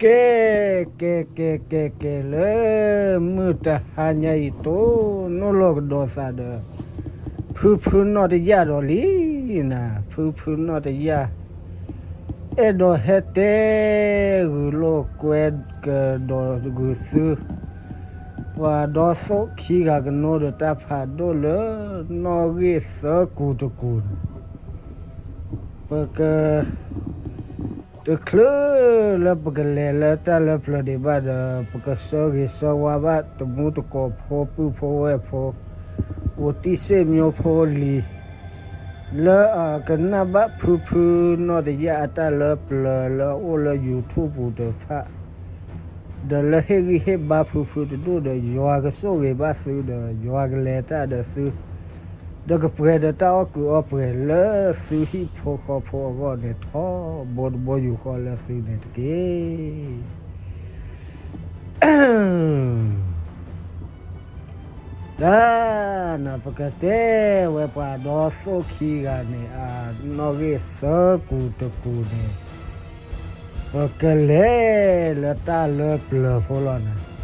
ကဲ ကဲ ကဲ ကဲ ကဲ လၢမုၢ်တဟါညါအံၤ တိၢ်နီၣ်လိာ်ကဒီးသးဒီး ဖုဖုနီၣ်တယၢ်ဒီးလံနၤ, ဖုဖုနီၣ်တယၢ် အဲၣ်ဒိးဟဲတဲဂုာ်လိာ်ကွဲကဒီးဂုာ်သု ပှၤဒီသိၣ်ခံဂၤကနိဒီးတၢ်ဖးဒိၣ်လၢ နီၣ်ဂံၢ်သၢကူာ်တကူာ်န့ၣ် ပက တချုးလၢပကလဲၤလၢတၢ်လၢပျၢၤဒံးဘၣ်ဒီး ပကဆၢဂ့ၤဆၢဝါဘၣ်တမူတကိးဖိပုၢ်ဖိဝဲၢ်ဖိ အိၣ်တံၢ်စ့ၣ်မိဖိလံၤ လၢအကနၣ်ဘၣ်ဖုဖုနီၣ်တယၢ်အတၢ်လၢပျၢၤလၢအအိၣ်လၢ YouTube ပူၤတဖၣ် ဒီးလၢဟ့ၣ်ဂံၢ်ဟ့ၣ်ဘါဖုဖုတဒူၣ်ဒီး ယွၤကဆိၣ်ဂ့ၤဘၣ်သုဒီး ယွၤကလဲၤတၢ်ဒီးသု ဒီးကပှဲၤဒီးတၢ်အီၣ်ကုးအီပှဲၤလၢသုဟံၣ်ဖိဃီဖိအဂီၢ်န့ၣ် ထီဘိတဘိယူၢ်ဃီလၢသုန့ၣ်တက့ၢ်. တၢ်နၤ ပကတဲဝဲပှၤဒီသိၣ်ခံဂၤန့ၣ် အနီၣ်ဂံၢ်သၢကူာ်တကူာ်န့ၣ် ပကလဲၤလၢတၢ်လၢပျၢၤဖိလီၤနၤ.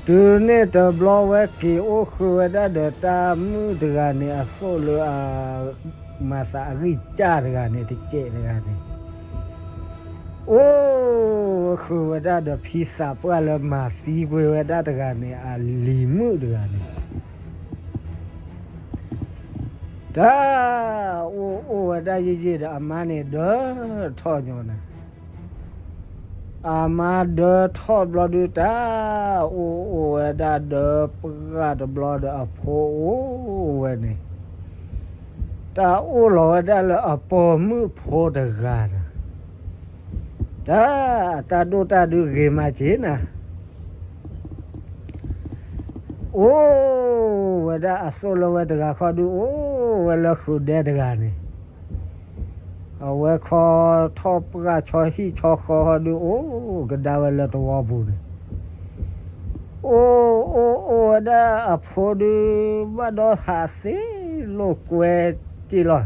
တုၤန့ၣ်တဘျီဝဲက့ၤအိၣ်ဃုာ်ဝဲဒၣ်ဒီးတၢ်မုၣ်တဂၤန့ၣ် အသိၣ်လၢအ မၤသးအဂံၢ်စၢ်တဂၤန့ၣ် တစဲးတဂၤန့ၣ် အိၣ်ဃုာ်ဝဲဒၣ်ဒီးဖံသးပှၢ်လၢမၤသံကွံာ်ဝဲဒၣ်တဂၤန့ၣ် အလံၤမုၣ်တဂၤန့ၣ် တၢ်အိၣ်အိၣ်ဝဲဒၣ်ယံာ်ယံာ်ဒီးအမါန့ၣ်ဒၢထီၣ်ညီနၤ. အမါဒၢထီၣ်ဘျီဒုး တၢ်အိၣ်အိၣ်ဝဲဒၣ်ဒီးပှၢ်တဘျီဒီးအဖိအိၣ်ဝဲန့ၣ် တၢ်အိၣ်လီၤဝဲဒၣ်လၢအပိာ်မုၣ်ဖိတဂၤဒီး တၢ်အတၢ်ဒိၣ်တၢ်ဒုးဂ့ၤမးက့ၤနၤ အိၣ်ဝဲဒၣ်အသိၣ်လၢဝဲတဂၤခီဒုး အိၣ်ဝဲလၢဃုာ်ဒဲတဂၤန့ၣ် အဝဲခီထီၣ်ပှၢ်ဆီဟံၣ်ဆီဃီဒုး အိၣ်ကဒါဝဲလၢတဝီပူၤန့ၣ် အိၣ်အိၣ်အိၣ်ဝဲဒၣ်အဖိဒုး ဘၣ်ဒီးဟးသ့လိာ်ကွဲက့ၤလီၤ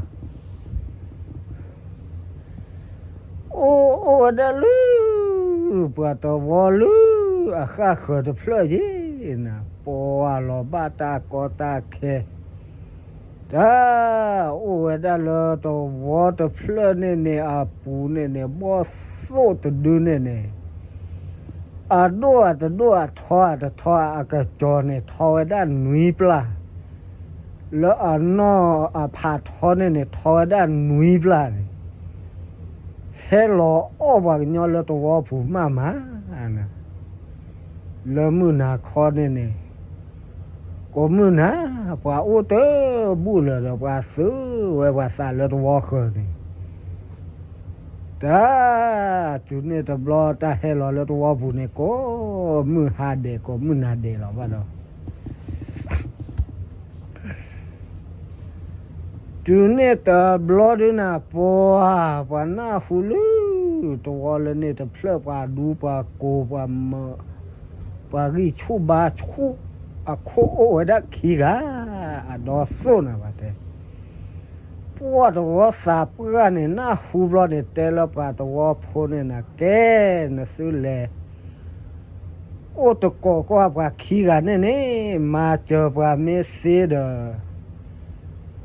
အိၣ်အိၣ်ဝဲဒၣ်လၢ ပှၤတဝီလၢ အဃၣ်ဃၢၤတဖျၢၣ်ယ့ၢ်နၤ ပှၤလီၤဘၣ်တၢ်ကီတၢ်ခဲ တၢ်အိၣ်ဝဲဒၣ်လၢတဝီတဖျၢၣ်န့ၣ်န့ၣ် အပူၤန့ၣ်န့ၣ် ဘီၣ်သိၣ်တဒုန့ၣ်န့ၣ် အဒိၣ်အတဒိၣ် အထီအတထီ အကစီၤန့ၣ် ထီဝဲဒၣ်နွံပျၢ် လၢအနီၢ်အဖးထီန့ၣ်န့ၣ် ထီဝဲဒၣ်နွံပျၢ်န့ၣ် ဟဲလီၤအီၣ်ပှၤကညီလၢတဝီပူၤမးမး လၢမုၢ်နၤခီန့ၣ်န့ၣ် ကိးမုၢ်နၤ ပှၤအိၣ်တဘူၣ်လၢၤဒီး ပှၤသုးဝဲပှၤသးလၢတဝီဃၢၤန့ၣ် တၢ် တုၤန့ၣ်တဘျီတၢ်ဟဲလီၤလၢတဝီပူၤန့ၣ် ကိးမုၢ်ဟါဒဲး ကိးမုၢ်နၤဒဲးလီၤဘၣ်ဒီး တုၤန့ၣ်တဘျီဒုးနၤ ပှၤ ပှၤနၢ်ဟူလၢ တဝီလၢန့ၣ်တဖျၢၣ် ပှၤဒူပှၤကိး ပှၤမၢ ပှၤဂံၢ်ဆူၣ်ဘါဆူၣ် အခိၣ်အိၣ်ဝဲဒၣ်ခံဂၤ အဒီသိၣ်နၤဘၣ်တဲ ပှၤတဝီသးပှၢ်န့ၣ် နၢ်ဟူဘျီန့ၣ် တဲလၢပှၤတဝီဖိန့ၣ်နၤ ကဲ နသုလဲၤ အိၣ်တကိးကွၢ်ပှၤခံဂၤန့ၣ်န့ၣ် မၤစၢၤပှၤမ့ၢ်သ့ဒီး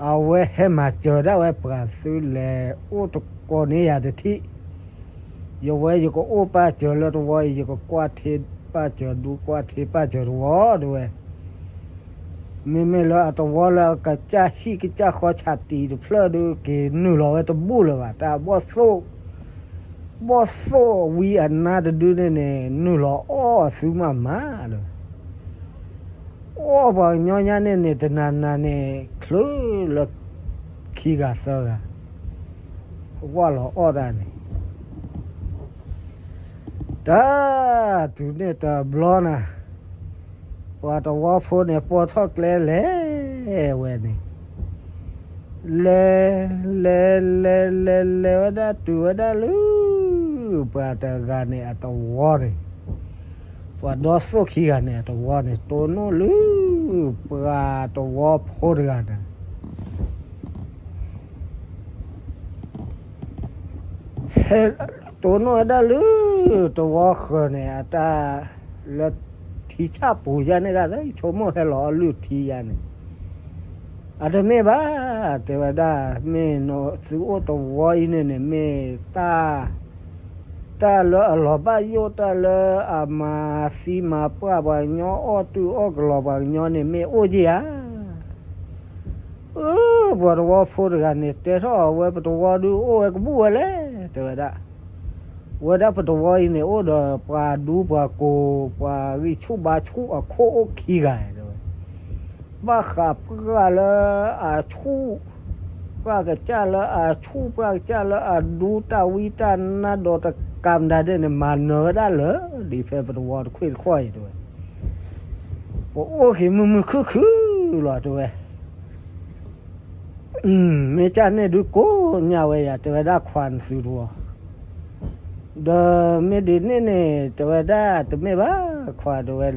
အဝဲဟဲမၤစၢၤဒၣ်ဝဲပှၤ သုလဲၤအိၣ်တကိးန့ၢ်ယၤတထံၣ် ယဝဲယကအိၣ်ပာ်စၢၤလၢတဝီအံၤ ယကကွၢ်ထ့ပာ်စၢၤဒူ ကွၢ်ထ့ပာ်စၢၤတဝီဒဝဲ မ့မ့ၢ်လၢအတဝီလၢအကစၢ်ဟံၣ်ကစၢ်ဃီဆးတံၤတဖျၢၣ်ဒုး က့ၤနုာ်လီၤဝဲတဘူၣ်လၢၤဘၣ် တၢ်ဘီၣ်သိၣ် ဘီၣ်သိၣ်ဝံအနါတဒုန့ၣ်န့ၣ် နုာ်လီၤအီၣ်အသုမးမးလၢ အီၣ်ပှၤကညီညါန့ၣ်န့ၣ် တနၤနၤန့ၣ် ချုးလၢခံဂၤသၢဂၤ ဝၢ်လီၤအီၣ်တၢ်န့ၣ် တၢ် တုၤန့ၣ်တဘျီနၤ ပှၤတဝီဖိန့ၣ် ပိာ်ထီၣ်ကျဲလဲၤဝဲန့ၣ် လဲၤ လဲၤ လဲၤ လဲၤ လဲၤဝဲဒၣ်တုၤဝဲဒၣ်လၢ ပှၤတဂၤန့ၣ်အတဝီန့ၣ် ပှၤဒီသိၣ်ခံဂၤန့ၣ်အတဝီန့ၣ် တိၢ်နီၣ်လၢ ပှၤတဝီဖိတဂၤန့ၣ် ဟဲ တိၢ်နီၣ်ဝဲဒၣ်လၢ တဝီဃၢၤန့ၣ် အတၢ်လၢထံဆၣ်ပူၤယါန့ၣ်ဂၤသၢ ဆိကမိၣ်ဟဲလီၤအီၣ်လုၢ်ထံယါန့ၣ်, အတမ့ၢ်ဘၣ်, တဲဝဲဒၣ်, မ့ၢ်နသုအိၣ်တဝီအံၤန့ၣ်န့ၣ် မ့ၢ်တၢ် တၢ်လၢအလီၤဘၣ်ယိၣ် တၢ်လၢအမၤသံမၤပှၢ်ပှၤကညီ အီၣ်တူၢ်အီၣ်ကလီၤပှၤကညီန့ၣ် မ့ၢ်အိၣ်က့ဧါ. အၢ ပှၤတဝီဖိတဂၤန့ၣ် တဲထီၣ်အဝဲ ပတဝီဒုးအိၣ်ဝဲကဘူၣ်ဝဲလဲၣ်, တဲဝဲဒၣ်. ဝဲဒၣ်ပတဝီအံၤန့ၣ် အိၣ်ဒီးပှၤဒူပှၤကိၢ် ပှၤဂံၢ်ဆူၣ်ဘါဆူၣ်အခိၣ်အိၣ်ခံဂၤ တဲဝဲ. ဘၣ်ဃးပှၢ်လၢအဆူၣ်, ပှၢ်ကစၢ်လၢအဆူၣ် ပှၢ်ကစၢ်လၢအဒူ တၢ်ဝံတၢ်နါဒီးတကးမတၤဒဲးန့ၣ် မၤနၢၤဝဲဒၣ်လၢ ဒ်ဖဲပတဝီတခွ့ၣ်တခီၣ်အံၤ တဲဝဲ. ပအိၣ်က့ၤမုာ်မုာ်ခုၣ်ခုၣ်လီၤ တဲဝဲ. မ့ၢ်ကၢ်န့ၣ်ဒုးကိးညါဝဲယၤ တဲဝဲဒၣ် ခွါနသုတဝီ, ဒီးမ့ၢ်ဒ်န့ၣ်န့ၣ် တဲဝဲဒၣ် တမ့ၢ်ဘၣ်ခွါ တဲဝဲ,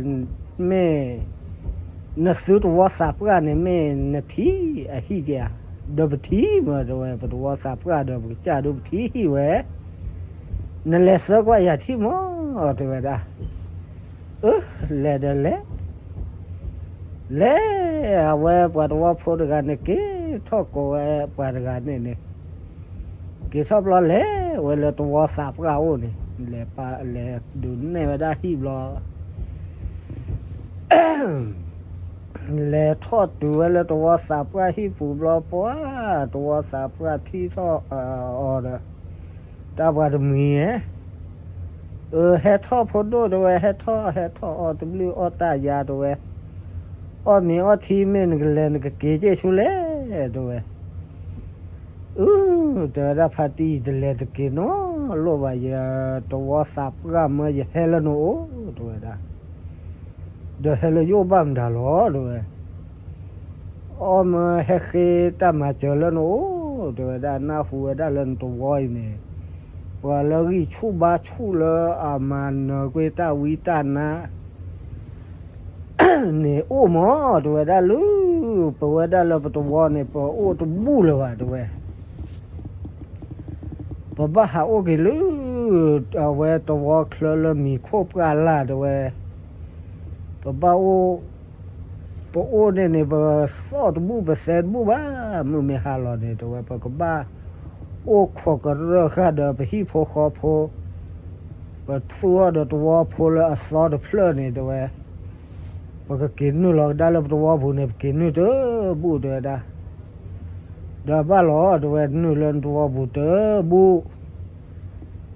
မ့ၢ်နသုတဝီသးပှၢ်န့ၣ် မ့ၢ်နထံၣ်အဟံၣ်က့ဧါ. ဒီးပထံၣ်မး တဲဝဲ, ပတဝီသးပှၢ်ဒီးပကစၢ်ဒုးပထံၣ်ဟံၣ်ဝဲ, နလဲၤသၢကွၢ်ယၤထံၣ်မး တဲဝဲဒၣ်. အၢ လဲၤဒီးလဲၤ လဲၤ, အဝဲပှၤတဝီဖိတဂၤန့ၣ် က့ၤထီၣ်ကိးဝဲပှၤတဂၤန့ၣ်န့ၣ်, က့ၤထီၣ်ဘျီလဲၤဝဲလၢတဝီသးပှၢ်အိၣ်န့ၣ်, လဲၤပာ် လဲၤဒုးနဲၣ်ဝဲဒၣ်ဟံၣ်ဘျီ လဲၤထီၣ်တုၤဝဲလၢတဝီသးပှၢ်ဟံၣ်ပူၤဘျီ ပှၤတဝီသးပှၢ်ထံၣ်ထီၣ်အီၤဒီး, တၢ်ပှၤတမှံၤဧၢ, အၢ ဟဲထီၣ်ဖိဒိၣ် တဲဝဲ, ဟဲထီၣ် ဟဲထီၣ်အီၣ်တဘျုးအီၣ်တၢ်ယါ တဲဝဲ, အီၣ်မ့ၤအီၣ်ထံမ့ၢ်နကလဲၤနကက့ၤက့ၢ်ဆူလဲၣ် တဲဝဲ. အၢ တဲဝဲဒၣ် ဖါတံၢ်တလဲၤတက့ၤနီတလိၣ်ဘၣ်, ယတဝီသးပှၢ်မၢယဟဲလၢနအိၣ် တဲဝဲဒၣ်, ဒီးဟဲလၢယအိၣ်ဘၣ်မတၤလီၤ တဲဝဲ. အီၣ်မၢဟဲဃ့တၢ်မၤစၢၤလၢနအိၣ် တဲဝဲဒၣ်, နၢ်ဟူဝဲဒၣ်လၢနတဝီအံၤန့ၣ်, ပှၤလၢဂံၢ်ဆူၣ်ဘါဆူၣ်လၢအမၤနၢၤကွံာ်တၢ်ဝံတၢ်နါ န့ၣ်အိၣ်မး တဲဝဲဒၣ်လၢ ပဝဲဒၣ်လၢပတဝီန့ၣ် ပအိၣ်တဘူၣ်လၢၤဘၣ် တဲဝဲ. ပဘၣ်ဟးအိၣ်က့ၤလၢ အဝဲတဝီချၢလၢမံၤခိၣ်ပှၢ်လၢ် တဲဝဲ, ပဘၣ်အိၣ် ပအိၣ်န့ၣ်န့ၣ် ပသီၣ်တဘူၣ်ပသဲတဘူၣ်ဘၣ်, မုၢ်မ့ၢ်ဟါလီၤန့ၣ် တဲဝဲ ပကဘၣ်အိၣ်ခိးကရၢၢ်ဃာ်ဒီးပဟံၣ်ဖိဃီဖိ, ပသူၣ်ထီၣ်ဒီးတဝီဖိလၢအသီတဖျၢၣ်န့ၣ် တဲဝဲ, ပကက့ၤနုာ်လီၤကဒါလၢပတဝီပူၤန့ၣ် ပက့ၤနုာ်တဘူၣ် တဲဝဲဒၣ်. ဒီးဘၣ်လီၤ တဲဝဲ, နုာ်လၢနတဝီပူၤတဘူၣ်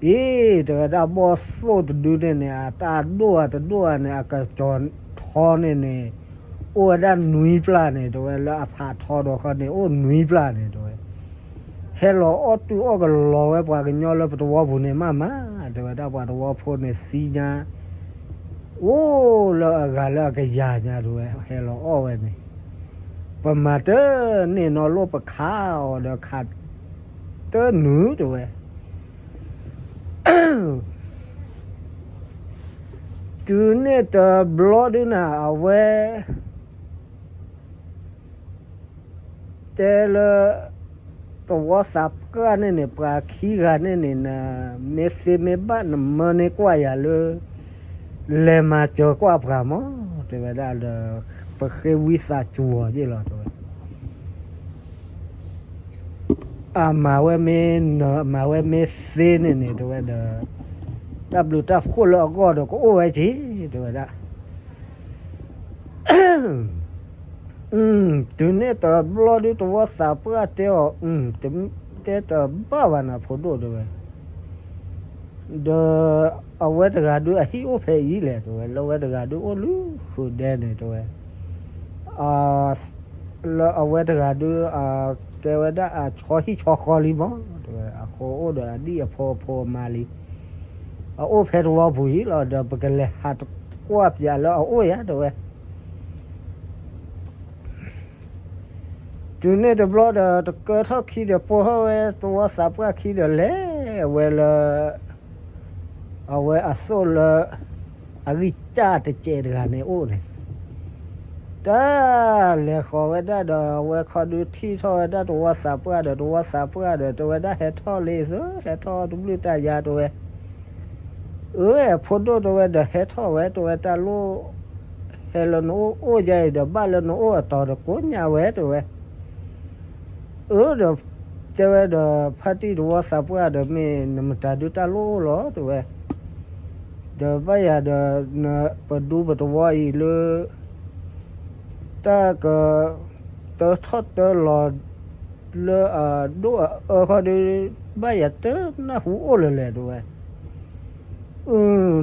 အံၤ တဲဝဲဒၣ် ဘီၣ်သိၣ်တဒုန့ၣ်န့ၣ် အတၢ်ဒိၣ်ဧါတဒိၣ်ဧါန့ၣ် အကစီၤထီန့ၣ်န့ၣ် အိၣ်ဝဲဒၣ်နွံပျၢ်န့ၣ် တဲဝဲ, လၢအဖးထီဒီးဃီန့ၣ် အိၣ်နွံပျၢ်န့ၣ် တဲဝဲ, ဟဲလီၤအီၣ်တူၢ်အီၣ်ကလီၤဝဲပှၤကညီလၢပတဝီပူၤန့ၣ် မးမး တဲဝဲဒၣ်, ပှၤတဝီဖိန့ၣ်သ့ၣ်ညါ အိၣ်လၢအဂၤလၢအကယၤညါ တဲဝဲ, ဟဲလီၤအီၣ်ဝဲန့ၣ် ပမၤတန့ၢ်နီတလိၣ် ပခးအီၤဒီးခးတနုာ် တဲဝဲ. တုၤန့ၣ်တဘျီဒုန့ၣ် အဝဲ တဲလၢ တဝီသးပှၢ်န့ၣ်န့ၣ် ပှၤခံဂၤန့ၣ်န့ၣ် နမ့ၢ်သ့မ့ၢ်ဘၣ် နမၢန့ၢ်ကွၢ်ယၤလၢ လဲၤမၤစၢၤကွၢ်ပှၤမး တဲဝဲဒၣ်ဒီး ပဃ့ဝံသးစူၤအီၤယ့ၢ်လီၤ တဲဝဲ. အမၤဝဲမ့ၢ်နၢၤ အမၤဝဲမ့ၢ်သ့န့ၣ်န့ၣ် တဲဝဲဒီး တၢ်ဘျုးတၢ်ဖှိၣ်လၢအဂီၢ်ဒီးကအိၣ်ဝဲက့ၤ တဲဝဲဒၣ်. တုၤန့ၣ်တဘျီဒု တဝီသးပှၢ်တဲအီၤ, တဲတဘၣ်ဘၣ်နၤဖိဒိၣ် တဲဝဲ, ဒီးအဝဲတဂၤဒုအဟံၣ်အိၣ်ဖဲအံၤလဲၣ် တဲဝဲ, လၢဝဲတဂၤဒုအိၣ်လၢဃုာ်ဒဲန့ၣ် တဲဝဲ. လၢအဝဲတဂၤဒု ကဲဝဲဒၣ်အဆီဟံၣ်ဆီဃီလံမး တဲဝဲ, အဃိအိၣ်ဒီးအဒံၣ်အဖိအဖိအမါလံ, အအိၣ်ဖဲတဝီပူၤအံၤလီၤ ဒီးပကလဲၤဟးတကွၢ်ပၠးလၢအအိၣ်ယၤ တဲဝဲ. တုၤန့ၣ်တဘျီဒီး တကၢထီၣ်ခံဒီး ပိာ်ထီၣ်ဝဲတဝီသးပှၢ်ခံဒီး လဲၤဝဲလၢ အဝဲအသိၣ်လၢ အဂံၢ်စၢ်တစဲးတဂၤန့ၣ်အိၣ်န့ၣ်, တၢ်လဲၤဃီၤဝဲဒၣ်ဒီး အဝဲခီဒုးထံၣ်ထီၣ်ဝဲဒၣ်တဝီသးပှၢ်ဒီး တဝီသးပှၢ်ဒီး တဲဝဲဒၣ် ဟဲထီၣ်လံသု, ဟဲထီၣ်တဘျုးတၢ်ယါ တဲဝဲ. အၢ ဖိဒိၣ် တဲဝဲဒီး ဟဲထီၣ်ဝဲ တဲဝဲ, တၢ်လိၣ်ဟဲလၢနအိၣ်အိၣ်ယါအံၤဒီး ဘၣ်လၢနအိၣ်အတီၤဒီးကိးညါဝဲ တဲဝဲ. အၢ ဒီး တဲဝဲဒီး ဖါတံၢ်တဝီသးပှၢ်ဒီး မ့ၢ်နမတၤဒုးတၢ်လိၣ်အိၣ်လီၤ တဲဝဲ. ဒီးဘၣ်ယၤဒီး ပဒူပတဝီအံၤလၢ တၢ်က တၢထီၣ်တၢလီၤ လၢအဒိၣ်အအၢဃီဒီး ဘၣ်ယၤတနၢ်ဟူအိၣ်လၢၤလဲၣ် တဲဝဲ. အု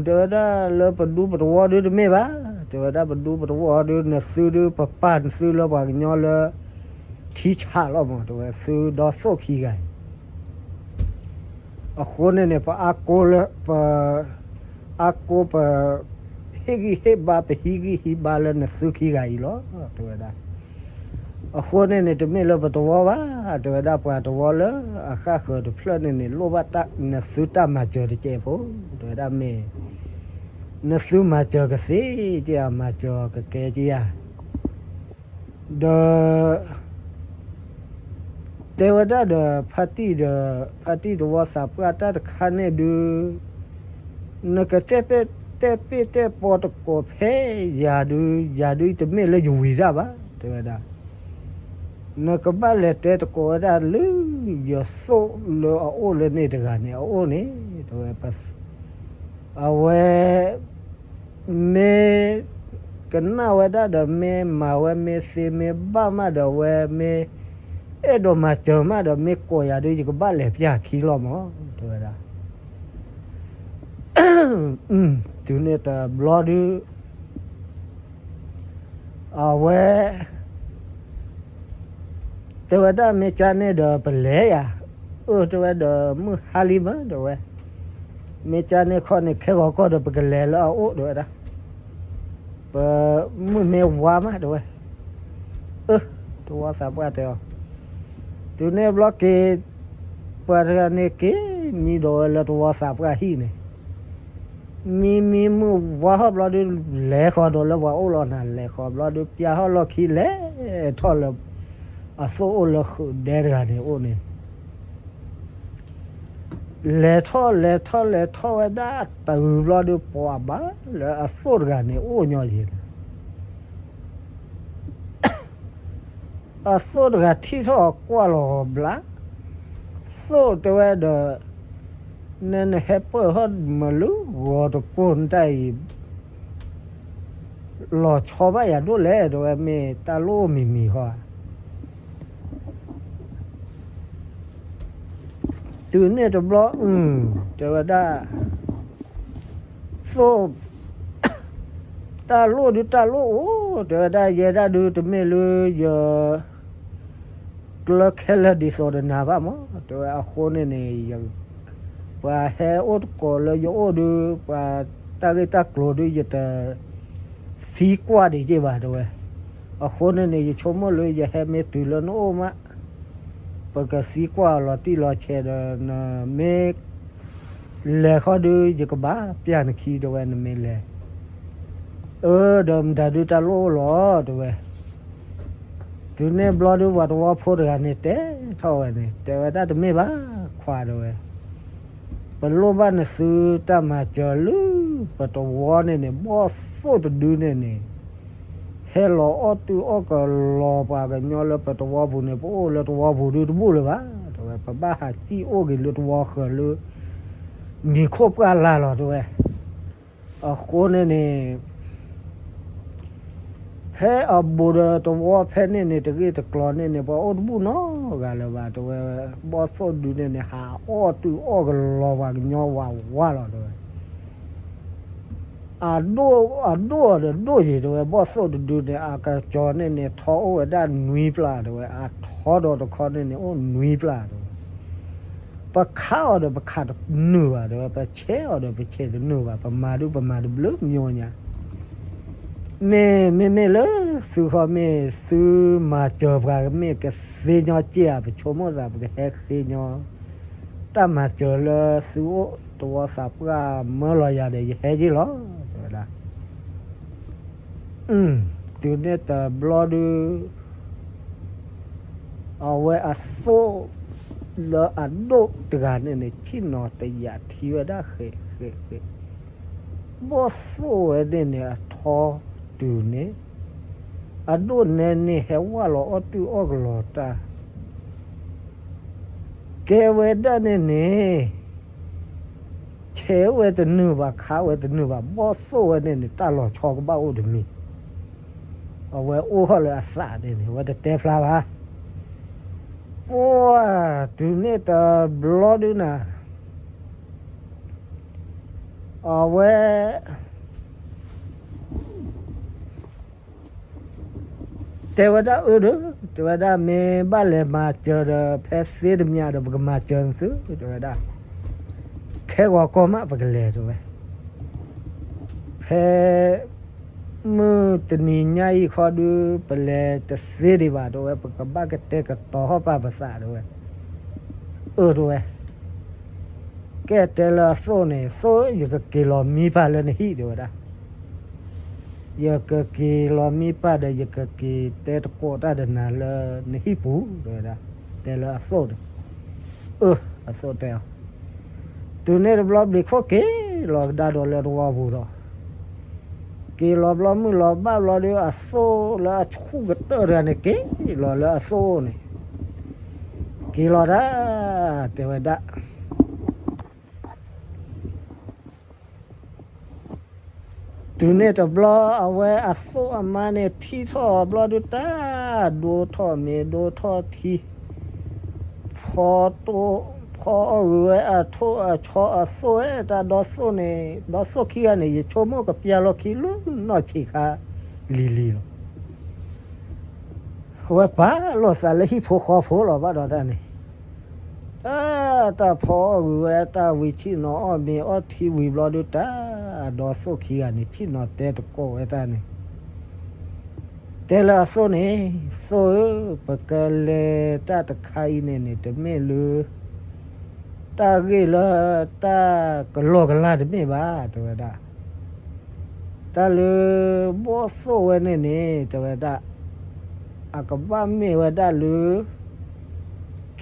တဲဝဲဒၣ် လၢပဒူပတဝီဒုးတမ့ၢ်ဘၣ်, တဲဝဲဒၣ် ပဒူပတဝီဒုး နသုဒုး ပပာ်နသုလၢပှၤကညီလၢ ထံဆးလီၤမး တဲဝဲ, သုဒီသိၣ်ခံဂၤအံၤ အဃိန့ၣ်န့ၣ် ပအါကိလၢ ပ အါကိ ပ ဟ့ၣ်ဂံၢ်ဟ့ၣ်ဘါ ပဟံးဂံၢ်ဟ့ၣ်ဘါလၢနသုခံဂၤအံၤလီၤ တဲဝဲဒၣ်. အဃိန့ၣ်န့ၣ် တမ့ၢ်လၢပတဝီဘၣ် တဲဝဲဒၣ်, ပှၤတဝီလၢအဃၣ်ဃၢၤတဖျၢၣ်န့ၣ်န့ၣ် လိၣ်ဘၣ်နသုတၢ်မၤစၢၤတကဲးဖိ တဲဝဲဒၣ်, မ့ၢ်နသုမၤစၢၤကသ့က့ယၤ, မၤစၢၤကကဲက့ယၤ ဒီး တဲဝဲဒၣ်ဒီး ဖါတံၢ်ဒီး ဖါတံၢ်တဝီသးပှၢ် တၢ်တခါန့ၣ်ဒုး နကတဲ တဲပ့ၢ်တဲပီတကိးဖဲယၤဒုး ယၤဒုးတမ့ၢ်လၢယဝံၤတၢ်ဘၣ် တဲဝဲဒၣ်. နကဘၣ်လဲၤတဲတကိးဝဲဒၣ်လၢ ယသိၣ်လၢအအိၣ်လၢန့ၣ်တဂၤန့ၣ် အအိၣ်န့ၣ် တဲဝဲ, အဝဲ မ့ၢ်ကနၣ်ဝဲဒၣ်ဒီး မ့ၢ်မၤဝဲ မ့ၢ်သ့မ့ၢ်ဘၣ်မးဒီး အဝဲမ့ၢ် အဲၣ်ဒိးမၤစၢၤမးဒီး မ့ၢ်ကိးယၤဒုး ယကဘၣ်လဲၤပျၢ်ခံလီၤမး တဲဝဲဒၣ်. တုၤန့ၣ်တဘျီဒုး အဝဲ တဲဝဲဒၣ် မ့ၢ်ကန့ၣ်ဒီး ပလဲၤယၤ, အၢ တဲဝဲဒီး မုၢ်ဟါလံမး တဲဝဲ, မ့ၢ်ကန့ၣ်ခီန့ၣ် ခဲဂီၤကီၢ်ဒီး ပကလဲၤလၢအအိၣ် တဲဝဲဒၣ်, ပမုၢ်မ့ၢ်ဝါမး တဲဝဲ, အၢ တဝီသးပှၢ်တဲအီၤ, တုၤန့ၣ်ဘျီက့ၤ ပှၤတဂၤန့ၣ်က့ၤမံဒီးဝဲလၢတဝီသးပှၢ်ဟံၣ်န့ၣ် မံမံမုၢ်ဝါဟီၣ်ဘျီဒုး လဲၤဃီၤဒီးလၢပှၤအိၣ်လီၤနၤ, လဲၤဃီၤဘျီဒုး ပျၢ်ဟီၣ်လီၢ်ခံ လဲၤထီၣ်လၢ အသိၣ်အိၣ်လၢဃုာ်ဒဲတဂၤန့ၣ်အိၣ်န့ၣ်, လဲၤထီၣ်လဲၤထီၣ်လဲၤထီၣ်ဝဲဒၣ် တုၤဘျီဒုး ပှၤဘၣ်လၢအသိၣ်တဂၤန့ၣ် အိၣ်ညီယံၤန့ၣ် အသိၣ်တဂၤထံၣ်ထီၣ်အီၤကွၢ်လီၤဘျါ, သိၣ်တဲဝဲဒီး နနဟဲပၢၢ်ဟီၣ်မးလၢဂီၤတကိၢ်နတၢ်အံၤ လီၤဆီဘၣ်ယၤဒိၣ်လဲၣ် တဲဝဲ, မ့ၢ်တၢ်လိၣ်မံၤမံၤဟီဧါ. တုၤန့ၣ်တဘျီ အု တဲဝဲဒၣ် သိၣ် တၢ်လိၣ်ဒုးတၢ်လိၣ်အိၣ် တဲဝဲဒၣ်, ယဲဒၣ်ဒုးတမ့ၢ်လၢယ ကျၢခဲလၢာ်ဒ်သိးဒီးနၤဘၣ်မး တဲဝဲ, အဃိန့ၣ်န့ၣ် ပှၤဟဲအိၣ်တကိးလၢယအိၣ်ဒုး ပှၤတၢ်ဂ့ၢ်တၢ်ကျိၤဒုး ယတသံကွၢ်ဒံးက့ဘၣ် တဲဝဲ, အဃိန့ၣ်န့ၣ် ယဆိကမိၣ်လၢယဟဲမ့ၢ်တုၤလၢနအိၣ်မး ပကသံကွၢ်အီၤလီၤတံၢ်လီၤဆဲးဒီး နမ့ၢ် လဲၤဃီဒုး ယကဘၣ်ပျၢ်နခံ တဲဝဲ, နမ့ၢ်လဲၤ အၢ ဒီးမတၤဒုးတၢ်လိၣ်လီၤ တဲဝဲ. တုၤန့ၣ်ဘျီဒုး ပှၤတဝီဖိတဂၤန့ၣ် တဲထီၣ်ဝဲန့ၣ် တဲဝဲဒၣ် တမ့ၢ်ဘၣ်ခွါ တဲဝဲ, ပလိၣ်ဘၣ်နသုတၢ်မၤစၢၤလၢ ပတဝီန့ၣ်န့ၣ် ဘီၣ်သိၣ်တဒုန့ၣ်န့ၣ် ဟဲလီၤအီၣ်တုၤအီၣ်ကလီၤပှၤကညီလၢပတဝီပူၤန့ၣ် ပအိၣ်လၢတဝီပူၤဒုးတဘူၣ်လၢၤဘၣ် တဲဝဲ, ပဘၣ်ဟးစံၣ်အိၣ်က့ၤလၢတဝီဃၢၤလၢ မံၤခိၣ်ပှၢ်လၢ်လီၤ တဲဝဲ. အဃိန့ၣ်န့ၣ် ဖဲအဘူးဒီးတဝီဖဲန့ၣ်န့ၣ် တဂ့ၢ်တကျိၤန့ၣ်န့ၣ် ပှၤအိၣ်တဘူၣ်နီတဂၤလၢၤဘၣ် တဲဝဲ, ဘီၣ်သိၣ်ဒုန့ၣ်န့ၣ် ဟးအီၣ်တုၤအီၣ်ကလီၤပှၤကညီဝးဝးလီၤ တဲဝဲ. အဒိၣ် အဒိၣ်အီၤဒီးဒိၣ်ယံၤ တဲဝဲ, ဘီၣ်သိၣ်တဒုန့ၣ် အကစီၤန့ၣ်န့ၣ် ထီအိၣ်ဝဲဒၣ်နွံပျၢ် တဲဝဲ, အထီဒီးတခီန့ၣ်န့ၣ် အိၣ်နွံပျၢ် တဲဝဲ. ပခးအီၤဒီးပခးတနုာ်ဘၣ် တဲဝဲ, ပဆဲးအီၤဒီးပဆဲးတနုာ်ဘၣ်, ပမၤဒုးပမၤတဘျုးမညိညါ မ့ၢ် မ့မ့ၢ်လၢသုဃီ မ့ၢ်သုမၤစၢၤပှၤ မ့ၢ်ကသ့ညီက့ဧါ, ပဆိကမိၣ်သး ပကဟဲဃ့ညီ တၢ်မၤစၢၤလၢသုအိၣ်တဝီသးပှၢ်မၢလီၤယၤဒီး ယဟဲက့ၤလီၤ တဲဝဲဒၣ်. တုၤန့ၣ်တဘျီဒုး အဝဲအသိၣ်လၢအဒိၣ်တဂၤန့ၣ်န့ၣ် ဆ့ၣ်နီၤတယာ်ထံဝဲဒၣ်ဃဲးဃဲးဃဲး, ဘီၣ်သိၣ်ဝဲန့ၣ်န့ၣ် အထီတုၤန့ၣ် အဒိၣ်နဲန့ၣ် ဟဲဝၢ်လီၤအီၣ်တူၢ်အီၣ်ကလီၤတၢ် ကဲဝဲဒၣ်န့ၣ်န့ၣ် ဆဲးဝဲတနုာ်ဘၣ် ခးဝဲတနုာ်ဘၣ် ဘီၣ်သိၣ်ဝဲန့ၣ်န့ၣ် တၢ်လီၤဆီကဘၣ်အိၣ်တမံၤ, အဝဲအိၣ်ထီၣ်လၢအသးန့ၣ်န့ၣ် အဝဲတတဲဖျါဘၣ်, ပှၢ်တုၤန့ၣ်တဘျီဒုးနၤ အဝဲ တဲဝဲဒၣ်အၢဒီး တဲဝဲဒၣ် မ့ၢ်ဘၣ်လဲၤမၤစၢၤဒီး ဖဲသ့တမံၤဒီး ပကမၤစၢၤသု တဲဝဲဒၣ်, ခဲဂီၤကီမး ပကလဲၤ တဲဝဲ, ဖဲ မုၢ်တနံၤညါအံၤခီဒုး ပလဲၤတသ့ဒံးဘၣ် တဲဝဲ, ပကဘၣ်ကတဲာ်ကတီၤထီၣ်ပာ်ပသး တဲဝဲ, အၢ တဲဝဲ ကဲတဲလၢအသိၣ်န့ၣ် သိၣ်ဧၢ ယကက့ၤလီၤမံပၢ်လၢနဟံၣ် တဲဝဲဒၣ်, ယကက့ၤလီၤမံပၢ်ဒီး ယကက့ၤတဲသကိးတၢ်ဒီးနၤလၢနဟံၣ်ပူၤ တဲဝဲဒၣ်, တဲလၢအသိၣ်န့ၣ်, အၢ အသိၣ်တဲအီၤ, တုၤန့ၣ်တဘျီဘျီခိၣ်က့ၤလီၤကဒါဒီးလၢသဝီပူၤဒီး က့ၤလီၤဘျီမုၢ်လီၤဘၣ်ဘျီဒီး အသိၣ်လၢအဆူၣ်ကတၢၢ်တဂၤန့ၣ် က့ၤလီၤလၢအသိၣ်န့ၣ်, က့ၤလီၤတၢ် တဲဝဲဒၣ် တုၤန့ၣ်တဘျီ အဝဲအသိၣ်အမါန့ၣ် ထံၣ်ထီၣ်ဘျီဒုး တၢ်ဒိထီၣ်မ့ၤဒိထီၣ်ထံ, ဖီအီၣ်ဂ့ၤဝဲအထိၣ်အဆီအသိၣ်ဝဲ တၢ်ဒီသိၣ်န့ၣ် ဒီသိၣ်ခံဂၤန့ၣ် ယဆိကမိၣ်ကပျၢ်လီၢ်ခံလၢနီၢ်ဆံးခါလံၤလံၤလီၤ. အဝဲပာ်လီၤသးလၢဟံၣ်ဖိဃီဖိလီၤ ဘၣ်ဒီးတၢ်န့ၣ် တၢ် တၢ်ဖီအီၣ်ဂ့ၤဝဲ တၢ်ဝံၤဆ့ၣ်နီၤအီၣ်မ့ၤအီထံဝံၤဘျီဒုး တၢ်ဒီသိၣ်ခံဂၤန့ၣ် ဆ့ၣ်နီၤတဲသကိးဝဲတၢ်န့ၣ်, တဲလၢအသိၣ်န့ၣ်, သိၣ်ဧၢ, ပကလဲၤတၢ်တခါအံၤန့ၣ်န့ၣ် တမ့ၢ်လၢ တၢ်ဂ့ၢ်လၢတၢ်ကလီကလီတမ့ၢ်ဘၣ် တဲဝဲဒၣ် တၢ်လၢဘီၣ်သိၣ်ဝဲန့ၣ်န့ၣ် တဲဝဲဒၣ်, အကဘၣ်မ့ၢ်ဝဲဒၣ်လၢ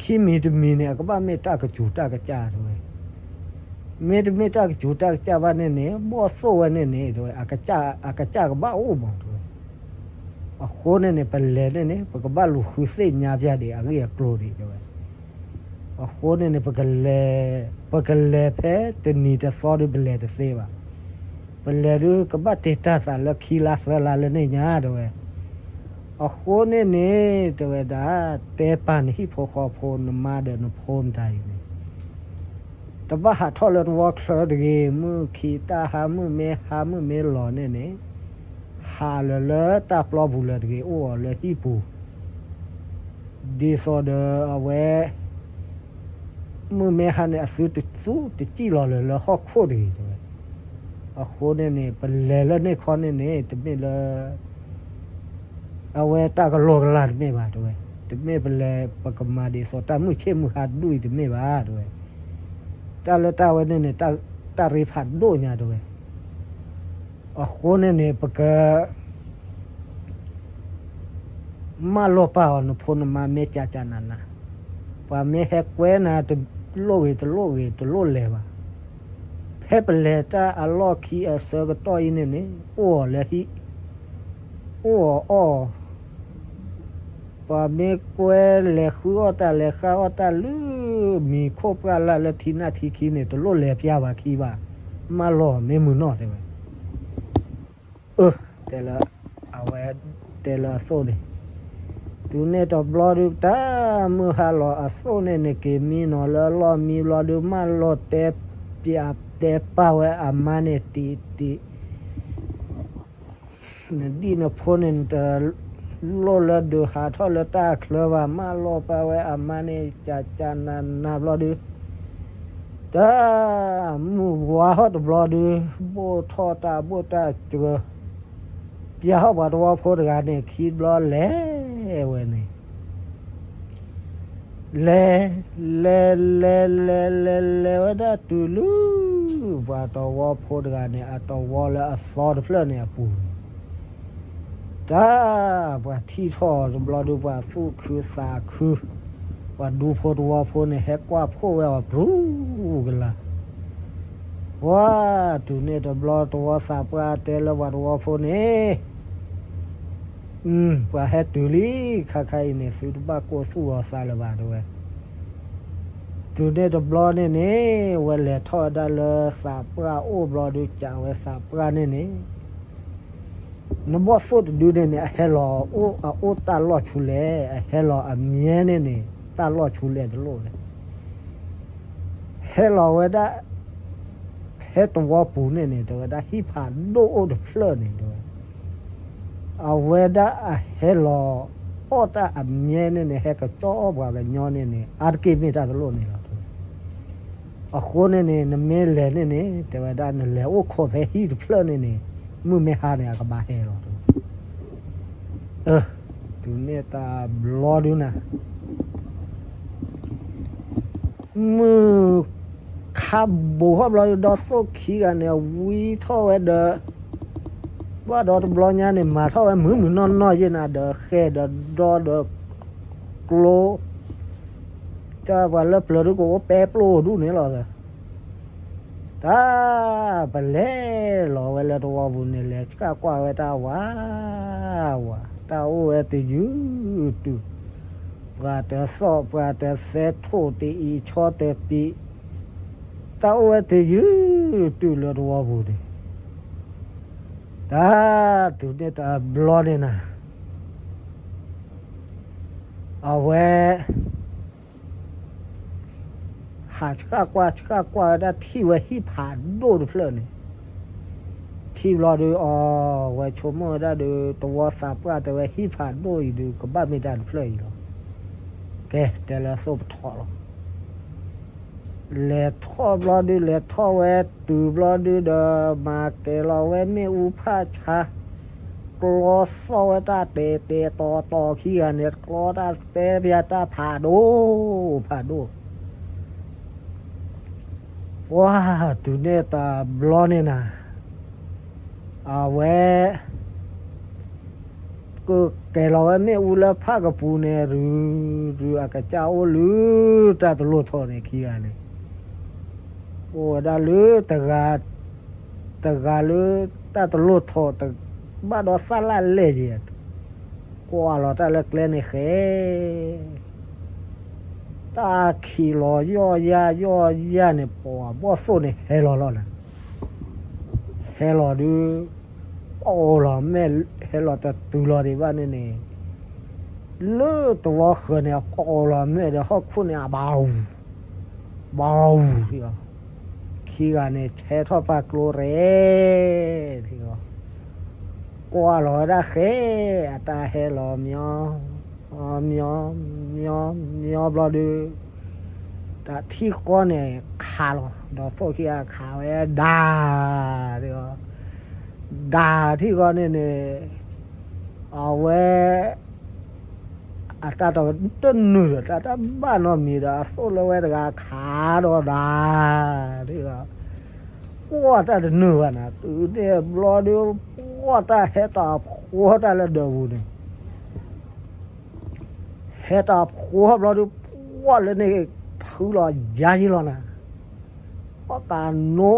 ခံမံၤတမံၤန့ၣ် အကဘၣ်မ့ၢ်တၢ်ကစူၤတၢ်ကစၢ် တဲဝဲ, မ့တမ့ၢ်တၢ်ကစူၤတၢ်ကစၢ်ဘၣ်န့ၣ်န့ၣ် ဘီၣ်သိၣ်ဝဲန့ၣ်န့ၣ် တဲဝဲ အကစၢ်ကဘၣ်အိၣ်မး တဲဝဲ, အဃိန့ၣ်န့ၣ် ပလဲၤန့ၣ်န့ၣ် ပကဘၣ်လူၤဃုသ့ၣ်ညါပျၢ်ဒံး အဂ့ၢ်အကျိၤဒံး တဲဝဲ အဃိန့ၣ်န့ၣ် ပကလဲၤဖဲတနံၤတသီဒီး ပလဲၤတသ့ဘၣ်. ပလဲၤဒုး ကဘၣ်တ့ၢ်တၢ်သးလၢခံလါသၢလါလၢန့ၣ်ညါ တဲဝဲ. အဃိန့ၣ်န့ၣ် တဲဝဲဒၣ်, တဲပာ်နဟံၣ်ဖိဃီဖိ နမါဒီးနဖိမတၤအံၤန့ၣ် တဘၣ်ဟးထီၣ်လၢသဝီချၢတဂ့ၤ, မုၢ်ခံးတၢ်ဟါ မုၢ်မ့ၢ်ဟါ မုၢ်မ့ၢ်လီၤန့ၣ်န့ၣ် ဟးလၢၤလၢတၢ်ပျီပူၤလၢၤတဂ့ၤ, အိၣ်အီၤလၢဟံၣ်ပူၤ ဒ်သိးဒီးအဝဲ မုၢ်မ့ၢ်ဟါန့ၣ် အသုတစူၢ်တစံၣ်လီၤလၢၤလၢဟီၣ်ခိၣ်တဂ့ၤ တဲဝဲ. အဃိန့ၣ်န့ၣ် ပလဲၤလၢန့ၣ်ခီန့ၣ်န့ၣ် တမ့ၢ်လၢ အဝဲတၢ်ကလီကလီတမ့ၢ်ဘၣ် တဲဝဲ. တမ့ၢ်ပလဲၤ ပကမၤဒ်သိးတၢ်မုၢ်ဆ့ၣ်မုၢ်ဟါဒူၣ်အံၤတမ့ၢ်ဘၣ် တဲဝဲ. တၢ်လၢတၢ်ဝဲန့ၣ်န့ၣ် တၢ်ရ့ဖးဒိၣ်ညါ တဲဝဲ. အဃိန့ၣ်န့ၣ် ပက မၢလီၤပာ်အီၤ နဖိနမါမ့ၢ်ကးကးနးနး, ပှၤမ့ၢ်ဟဲကွဲနၤတလိၣ်ဂ့ၤတလိၣ်ဂ့ၤ တလိၣ်လဲၤဘၣ်. ဖဲပလဲၤတၢ်အလီၢ်ခံအဆၢကတီၢ်အံၤန့ၣ်န့ၣ် အိၣ်အီၤလၢဟံၣ်, အိၣ်အီၤအီၣ်အီၤ, ပှၤမ့ၢ်ကွဲလဲၤဃုအီၣ်တၢ်လဲၤဃုအီၣ်တၢ်လၢ မံၤခိၣ်ပှၢ်လၢ်လၢထံနၢ်ထံခံန့ၣ် တလိၣ်လဲၤပျၢ်ဘၣ်ခံဘၣ်, မၢလီၤမ့ၢ်မုာ်နီၢ် တဲဝဲ. အၢ, တဲလၢ အဝဲတဲလၢအသိၣ်န့ၣ်, တုၤန့ၣ်တဘျီဒုး တၢ်မုၢ်ဟါလီၤအသိၣ်န့ၣ်န့ၣ် က့ၤမံနီၤလၢအလီၢ်မံဘျီဒုး မၢလီၤတဲပျၢ်တဲပာ်ဝဲအမါန့ၣ်တံၤတံၤ နဒံၣ်နဖိန့ၣ် နတလိၣ်လၢဒုးဟးထီၣ်လၢတၢ်ချၢဘၣ်, မၢလီၤပာ်ဝဲအမါန့ၣ် ကးကးနးနးဘျီဒုး တၢ်မုၢ်ဝါထီၣ်တဘျီဒုး ဘိၣ်ထီၣ်တၢ်ဘိၣ်တၢ်စၢၤ, ပျၢ်ထီၣ်ပှၤသဝီဖိတဂၤန့ၣ် ခံဘျီလဲၤဝဲန့ၣ် လဲၤ လဲၤ လဲၤ လဲၤ လဲၤ လဲၤဝဲဒၣ်တုၤလၢ ပှၤသဝီဖိတဂၤန့ၣ် အသဝီလၢအသီတဖျၢၣ်န့ၣ်အပူၤန့ၣ် တၢ် ပှၤထံၣ်ထီၣ်တဘျီဒုး ပှၤသူၣ်ခုသးခု, ပှၤဒူဖိတဝီဖိန့ၣ် ဟဲကွၢ်ဖှိၣ်ဝဲအီၤ ပရူကလာ်. ပှၤ တုၤန့ၣ်တဘျီ တဝီသးပှၢ်တဲလၢပှၤတဝီဖိန့ၣ်, ပှၤဟဲတုၤလံ ခါခါအံၤန့ၣ် သုတဘၣ်ကိၢ်သူၣ်အီၤသးလၢၤဘၣ် တဲဝဲ. တုၤန့ၣ်တဘျီန့ၣ်န့ၣ် ဝဲလဲၤထီၣ်ဝဲဒၣ်လၢသးပှၢ်အိၣ်ဘျီဒုး ကးဝဲသးပှၢ်န့ၣ်န့ၣ် နဘီၣ်သိၣ်တဒုန့ၣ်န့ၣ် အဟဲလီၤအအိၣ်တၢ်လီၢ်ဆူလဲၣ်, အဟဲလီၤအမြဲန့ၣ်န့ၣ် တၢ်လီၢ်ဆူလဲၣ်တလိၣ်လဲၣ်. ဟဲလီၤဝဲဒၣ် ဖဲတဝီပူၤန့ၣ်န့ၣ် တဲဝဲဒၣ် ဟံၣ်ဖးဒိၣ်အိၣ်တဖျၢၣ်န့ၣ် တဲဝဲ. အဝဲဒၣ်အဟဲလီၤအီၣ်တၢ်အမြဲန့ၣ်န့ၣ် ဟဲကကၠီအီၣ်ပှၤကညီန့ၣ်န့ၣ် အါတက့ၢ်မ့ၢ်တၢ်တလိၣ်န့ၣ်လီၤ တဲဝဲ. အဃိန့ၣ်န့ၣ် နမ့ၢ်လဲၤန့ၣ်န့ၣ် တဲဝဲဒၣ် နလဲၤအိၣ်ခိးဖဲဟံၣ်တဖျၢၣ်န့ၣ်န့ၣ် မုၢ်မ့ၢ်ဟါန့ၣ် အကဘၣ်ဟဲလီၤ တဲဝဲ. တုၤန့ၣ်တဘျီဒုးနၤ မုၢ်ခါဘိးထီၣ်ဘျီဒုး ဒီးသိၣ်ခံဂၤန့ၣ် ဝံထီၣ်ဝဲဒီး ဘၣ်ဒီးတဘျီညါန့ၣ် မၤထီၣ်ဝဲမုၢ်မုၢ်နီၢ်နီၢ်ယဲနၤ ဒီးဃဲဒီးဒီဒီးကျိ တၢ်ပှၤလၢပျၢၤဒုးကအိၣ်ပဲပျိဒူၣ်န့ၣ်လီၤ. တၢ် ပလဲၤလီၤဝဲလၢတဝီပူၤန့ၣ် လဲၤဆှၣ်ကွၢ်ဝဲတၢ်ဝးဝး, တၢ်အိၣ်ဝဲတယုၢ်တုၤ, ပှၤတသီၣ်ပှၤတသဲ ထိၣ်တအံၤဆီတပံး, တၢ်အိၣ်ဝဲတယုၢ်တုၤလၢတဝီပူၤန့ၣ်, တၢ် တုၤန့ၣ်တဘျီန့ၣ်နၤ အဝဲ ဟးဆှၣ်ကွၢ်ဆှၣ်ကွၢ်ဝဲဒၣ် ထံၣ်ဝဲဟံၣ်ဖးဒိၣ်တဖျၢၣ်န့ၣ်, ထံၣ်ဘျီဒုးအီၤ ဝဲဆိကမိၣ်ဝဲဒၣ်ဒီး တဝီသးပှၢ်တဲဝဲ ဟံၣ်ဖးဒိၣ်အံၤဒုး ကဘၣ်မ့ၢ်တၢ်တဖျၢၣ်အံၤလီၤ. ကဲ တဲလၢသိၣ်ပထီၣ်လီၤ. လဲၤထီၣ်ဘျီဒုး လဲၤထီၣ်ဝဲတုၤဘျီဒုးဒီး မၤကဲၤလီၤဝဲမ့ၣ်အူဖးဆါ, ကျီသီၣ်ဝဲတၢ်တဲာ်တဲာ်တီၤတီၤခံဂၤန့ၣ် ကျီတၢ်တဲပၠးတၢ်ဖးဒိၣ်, ဖးဒိၣ်. ပှၤ တုၤန့ၣ်တဘျီန့ၣ်နၤ အဝဲ ကကဲၤလီၤဝဲမ့ၣ်အူလၢဖၣ်ကပူၤန့ၣ် ရုရုအကစၢ်အိၣ်လၢတၢ်တလိၣ်ထီၣ်န့ၣ်ခံဂၤန့ၣ်, အိၣ်ဝဲဒၣ်လၢ တဂၤလၢတၢ်တလိၣ်ထီၣ် တဘၣ်ဒီးသၣ်လၢ်လဲၣ်ယဲၢ်, ကွၢ်လီၤတၢ်လၢကျဲန့ၣ်ဃဲ တၢ်ခံးလီၤယီၢ်ယၢ်ယီၢ်ယၢ်န့ၣ် ပှၤဘီၣ်သိၣ်န့ၣ်ဟဲလီၤလီၤနၤ, ဟဲလီၤဒုး ကိးလီၤမဲာ် ဟဲလီၤတတုၤလီၤဒံးဘၣ်န့ၣ်န့ၣ်, လၢတဝီဃၢၤန့ၣ် အကိးလီၤမဲာ်ဒီးဟီၣ်ခိၣ်န့ၣ် အဘၣ်အူ ဘၣ်အူ ထံၣ်အီၤ, ခံဂၤန့ၣ် ဆဲထီၣ်ပာ်ကျိရဲၣ် ထံၣ်အီၤ, ကွၢ်လီၤဝဲဒၣ်ဃဲ အတၢ်ဟဲလီၤ မျီ မျီ မျီ မျီဘျီဒုး တၢ်ထံၣ်ဃီန့ၣ်ခးလီၤ ဒီးသိၣ်ခံဂၤခးဝဲဒၣ် ဒၣ်ထံၣ်ဃီန့ၣ်န့ၣ် အဝဲ အတၢ်တနုာ်ဒီး တၢ်တဘၣ်နီတမံၤဒီး အသိၣ်လၢဝဲတဂၤခးဒီးဒၣ် ထံၣ်ဃီ ပှၢ်တၢ်တနုာ်ဘၣ်နၤ တုၤန့ၣ်ဘျီဒုး ပှၢ်တၢ်ဟဲတၢ်ဖှီတၢ်လၢဒၢးပူၤန့ၣ် ဟဲတၢ်ဖှီဘျီဒုး ပှၢ်လၢန့ၣ် ဖုလီၤယါယံလီၤနၤ ဖီၣ်တၢ်နိ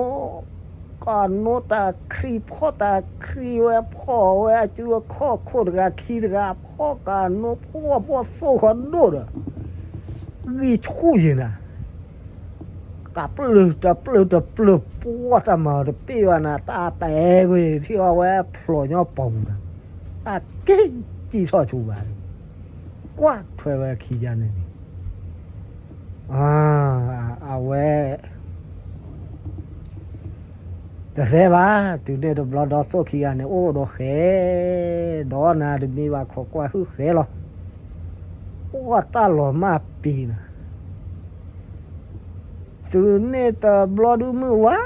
ကနိတၢ်ခရံာ် ဖီၣ်တၢ်ခရံာ်ဝဲ ဖီၣ်ဝဲအစုအခီၣ်ခိၣ်တဂၤခံတဂၤ ဖီၣ်ကနိ ဖီၣ်ဘီၣ်သိၣ်ဃီဒိၣ်ဒီး ဂံၢ်ဆူၣ်ယံၤနၤ တၢ်ပျုၢ်တပျုၢ်တပျုၢ် ပှၢ်တၢ်မၤအီၤတပ့ၢ်ဘၣ်နၤ တၢ်ပဲကွံာ်ထံၣ်အီၤဝဲဖျိးညီပီၤပူၤနၤ တၢ်က့ၤစံၣ်ထီၣ်ဆူဘၣ် ကွၢ်ထွဲဝဲခံယါန့ၣ်န့ၣ် အဝဲ တသဲဘၣ် တုၤန့ၣ်တဘျီဒီးသိၣ်ခံဂၤန့ၣ် အိၣ်ဒီးဃဲ ဒီးနၤတမံၤဘၣ်ခိးကွၢ်ဟုၣ်ဃဲလီၤ အိၣ်တၢ်လီၤမၢ်ပံၤနၤ တုၤန့ၣ်တဘျီဒုးမုၢ်ဝါ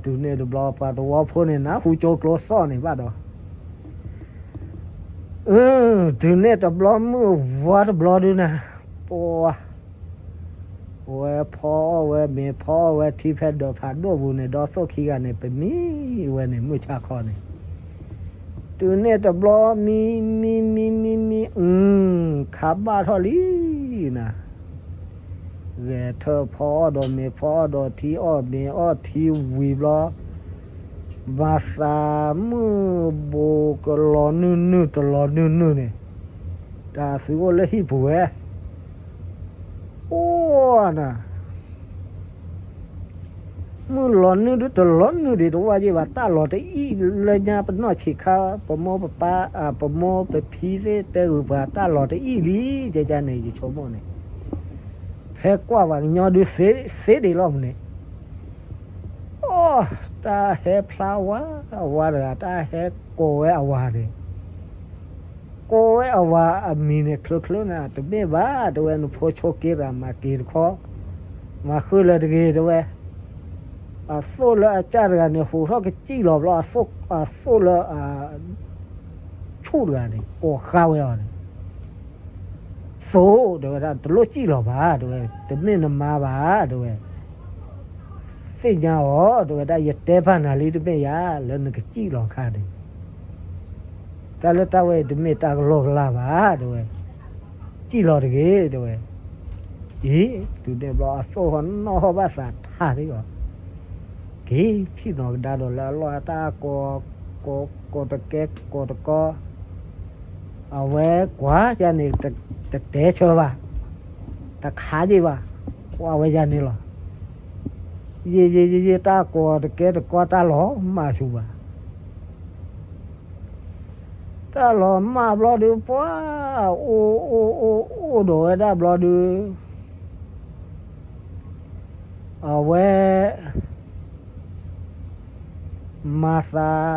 တုၤန့ၣ်တဘျီပှၤတဝီဖိန့ၣ် နၢ်ဟူကၠိကျိသီၣ်န့ၣ်ဘၣ်ဒီး တုၤန့ၣ်တဘျီမုၢ်ဝါတဘျီဒုးနၤ ပှၤ ဝဲဖီအီၣ်ဝဲမ့ၤ ဖီအီၣ်ဝဲထံဖဲဒၢးဖးဒိၣ်ပူၤန့ၣ် ဒီးသိၣ်ခံဂၤန့ၣ် ပမံဝဲန့ၣ် မုၢ်ဆါခီန့ၣ် တုၤန့ၣ်တဘျီ မံ မံ မံ မံ မံ အု ခးဘၣ်ထီၣ်လံနၤ, ဂဲၤထၢၣ်ဖီအီၣ်ဒီးမ့ၤ ဖီအီၣ်ဒီးထံ အီၣ်မ့ၤအီၣ်ထံဝံၤဘျီ, မၤသးမုၢ်ဘိးကလီၤနုာ်နုာ် တလီၤနုာ်နုာ်န့ၣ်, တၢ်သုးအိၣ်လၢဟံၣ်ပူၤဝဲ အိၣ်နၤ မုၢ်လီၤနုာ်ဒုတလီၤနုာ်ဒံးတဝၢ်ယ့ၢ်ဘၣ် တၢ်လီၤတအံၣ်လၢညါပနီၢ်ဆံးခါ ပမိၢ်ပပၢ် ပမိၢ်ပဖံသ့ၣ်တဲဂုာ်ပှၤ တၢ်လီၤတအံၣ်လံ ကကန့ၣ် ယဆိကမိၣ်န့ၣ်, ဖဲကွၢ်ပှၤကညီဒုသ့ဒံးလီၤမးန့ၣ်, အိၣ် တၢ်ဟဲဖျါဝါ ဝါတဂၤ တၢ်ဟဲကိးဝဲအဝၤန့ၣ် ကိးဝဲအဝၤအမံၤန့ၣ် ချၢချၢန့ၣ် တမ့ၢ်ဘၣ် တဲဝဲ နဖိဆိက့တဂၤ မၤက့ၤတခီ မၤဃုလၢၤတဂ့ၤ တဲဝဲ, အသိၣ်လၢအကၢ်တဂၤန့ၣ် ဟူးထီၣ်ကစံၣ်လီၤဘျီ အသိၣ်လၢ ဆူၣ်တဂၤန့ၣ် ကိးဃါဝဲအီၤန့ၣ် သိၣ် တဲဝဲဒၣ် တလိၣ်စံၣ်လီၤဘၣ် တဲဝဲ, တမ့ၢ်နမါဘၣ် တဲဝဲ, သ့ၣ်ညါအီၤ တဲဝဲဒၣ် ယတဲဘၣ်နၤလံ တမ့ၢ်ယၤ လၢနကစံၣ်လီၤခါန့ၣ် တၢ်လၢတၢ်ဝဲအံၤ တမ့ၢ်တၢ်ကလီကလီဘၣ် တဲဝဲ, စံၣ်လီၤတဂ့ၤ တဲဝဲ, အံၤ တုၤန့ၣ်ဘျီ အသိၣ်ဟီၣ်နီၣ်ဟီၣ်ဘၣ်သးထါဒံးအီၤ, က့ၤထံၣ်နီၢ်ကဒါဒီးလၢအလီၢ် တၢ်ကိး ကိး ကိးတကဲ ကိးတကီ အဝဲကွၢ်ယၤန့ၣ် တတဲဆၢဘၣ်, တခးယ့ၢ်ဘၣ်, ကွၢ်ဝဲယၤန့ၣ်လီၤ, ယ့ၢ်ယ့ၢ်ယ့ၢ်ယ့ၢ် တၢ်ကိးတကဲတကီ တၢ်လီၤမၢ်ဆူၣ်ဘၣ်, တၢ်လီၤမၢ်ဘျီဒုး ပှၤ အိၣ်အိၣ်အိၣ် အိၣ်ဒီးဝဲဒၣ်ဘျီဒုး အဝဲ မၤသး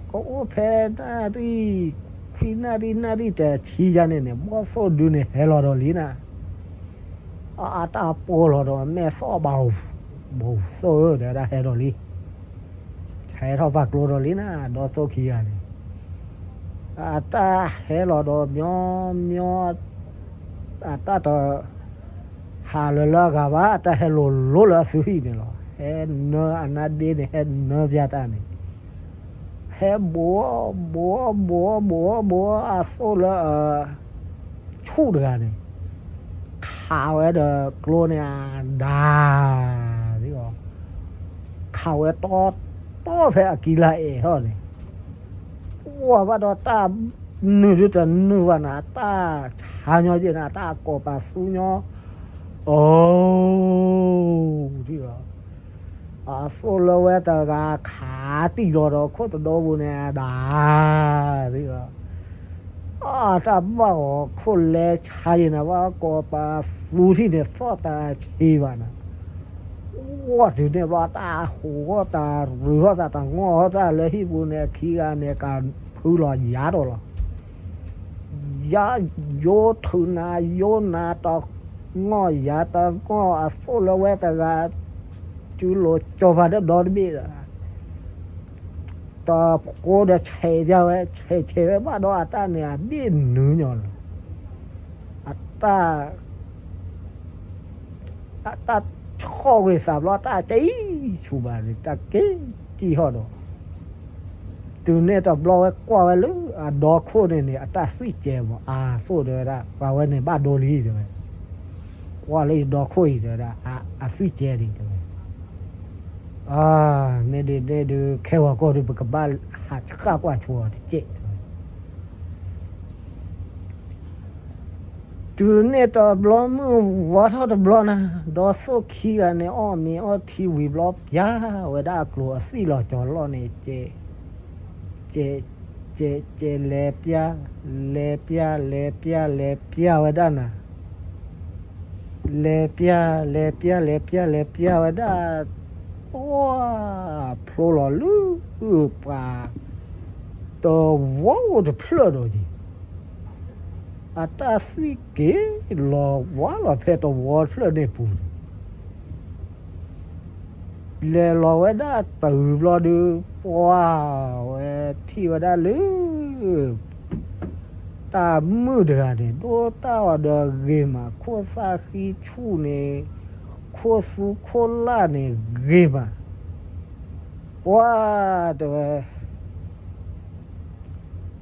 ကအိၣ်ဖဲနၣ်ရံၣ် ခွံနၣ်ရံၣ် နၣ်ရံၣ်တဆံယါန့ၣ်န့ၣ် ဘီၣ်သိၣ်ဒုန့ၣ် ဟဲလီၤဒီးလံနၤ, အတၢ်ပိာ်လီၤဒီး အမဲာ်သီၣ်ဘၣ် ဘီၣ်သိၣ်ဧၢ တဲဝဲဒၣ် ဟဲဒီးလံ, ဟဲထီၣ်ပာ်ကျိဒီးလံနၤ ဒီသိၣ်ခံဂၤန့ၣ် အတၢ်ဟဲလီၤဒီး မညီမညီ အတၢ်တဟးလၢလၢအဂၤဘၣ် အတၢ်ဟဲလိၤလိၤလၢအသုဟံၣ်န့ၣ်လီၤ. ဟဲနၢအနါဒ့န့ၣ် ဟဲနၢပၠးတၢ်န့ၣ် ဟဲဘိးဘိးဘိးဘိးဘိး အသိၣ်လၢ ဆူၣ်တဂၤန့ၣ် ခးဝဲဒီးကျိန့ၣ် အဒါ ဒ်အီၤ ခးဝဲတီတီဖဲအကံလါအဲၣ်ထီၣ်န့ၣ် ပှၤဘၣ်ဒီးတၢ်နုာ်ဒုတနုာ်ဘၣ်နၤ တၢ်ဆါညီယဲၢ်နၤ တၢ်ကိးပာ်သူညီ အိ ဒ်အီၤ အသိၣ်လၢဝဲတဂၤခးတံၢ်လီၤဒီးခိၣ်တဒီပူၤန့ၣ် အဒါ ဒ်အီၤ အတၢ်ဘၣ်အီၤခိၣ်လဲဆါယဲၢ်နၤ ဘၣ်ကိးပာ်သူထံၣ်န့ၣ် သီၣ်တၢ်ဆံးဘၣ်နၤ ဝီၢ်တုၤန့ၣ်ဘျီ တၢ်ဟူးထီၣ်တၢ်ရူးထီၣ်သး တၢ်ငီၢ်ထီၣ်တၢ်လၢဟံၣ်ပူၤန့ၣ် အခံဂၤန့ၣ် ကဖုလီၤယါထီၣ်လီၤ ယါ ယိထုးနၤ ယိနၤ တငီၢ်ယါတငီၢ် အသိၣ်လၢဝဲတဂၤ စုလိၤကၠီၤပၤဒီဒီတဘ့ၣ်ဒီး တကိးဒီးဆဲးပၠးဝဲ ဆဲးဆဲးဝဲဘၣ်ဒီးအတၢ်န့ၣ် အဘ့ၣ်နုာ်ညီလီၤ အတၢ် အတၢ်ဆီၣ်ဂ့ၤသးဘျီ တၢ်ကံၣ်ဆူၣ်ဘၣ်န့ၣ် တၢ်က့ၤကံၣ်ဟီၣ်ဒီး တုၤန့ၣ်တဘျီဝဲကွၢ်ဝဲလၢအဒီခိၣ်န့ၣ်န့ၣ် အတၢ်သွံၣ်ကဲမး အသိၣ်တဲဝဲဒၣ် ပှၤဝဲန့ၣ်ဘၣ်ဒိလံတဲဝဲ ကွၢ်လၢယဒီခိၣ်အံၤတဲဝဲဒၣ် အသွံၣ်ကဲဒံးတဲဝဲ မ့ၢ်ဒ်န့ၣ်ဒုး ခဲဂီၤကီၢ်ဒုး ပကဘၣ်ဟးဃၣ်ကွၢ်ဆိအီၤတကဲး တုၤန့ၣ်တဘျီမုၢ်ဝါထီၣ်တဘျီနၤ ဒီသိၣ်ခံဂၤန့ၣ် အီၣ်မ့ၤအီထံဝံၤဘျီ ပျၢ်ဝဲဒၣ်အကျိၤအသံၣ်လီၤကၠီၤလီၢ်န့ၣ် ကဲ ကဲ ကဲ ကဲ လဲၤပျၢ် လဲၤပျၢ် လဲၤပျၢ် လဲၤပျၢ်ဝဲဒၣ်နၤ လဲၤပျၢ် လဲၤပျၢ် လဲၤပျၢ် လဲၤပျၢ်ဝဲဒၣ် ပှၢ် ဖျိလီၤလၢပှၤ တဝီအိၣ်တဖျၢၣ်ဒီးက့ၤ အတၢ်သွံၣ်က့ၤလီၤဝါလီၤဖဲတဝီတဖျၢၣ်န့ၣ်ပူၤန့ၣ် လဲၤလီၤဝဲဒၣ်တုၤဘျီဒုး ပှၢ်ဝဲထံၣ်ဝဲဒၣ်လၢ တၢ်မုၣ်တဂၤန့ၣ် ဒိၣ်တၢ်အီၤဒီးဂ့ၤမး ခိၣ်သၣ်ဃံဆူၣ်န့ၣ် ခိၣ်သူခိၣ်လၢ်န့ၣ်ဂ့ၤမး ပှၢ်တဲဝဲ တ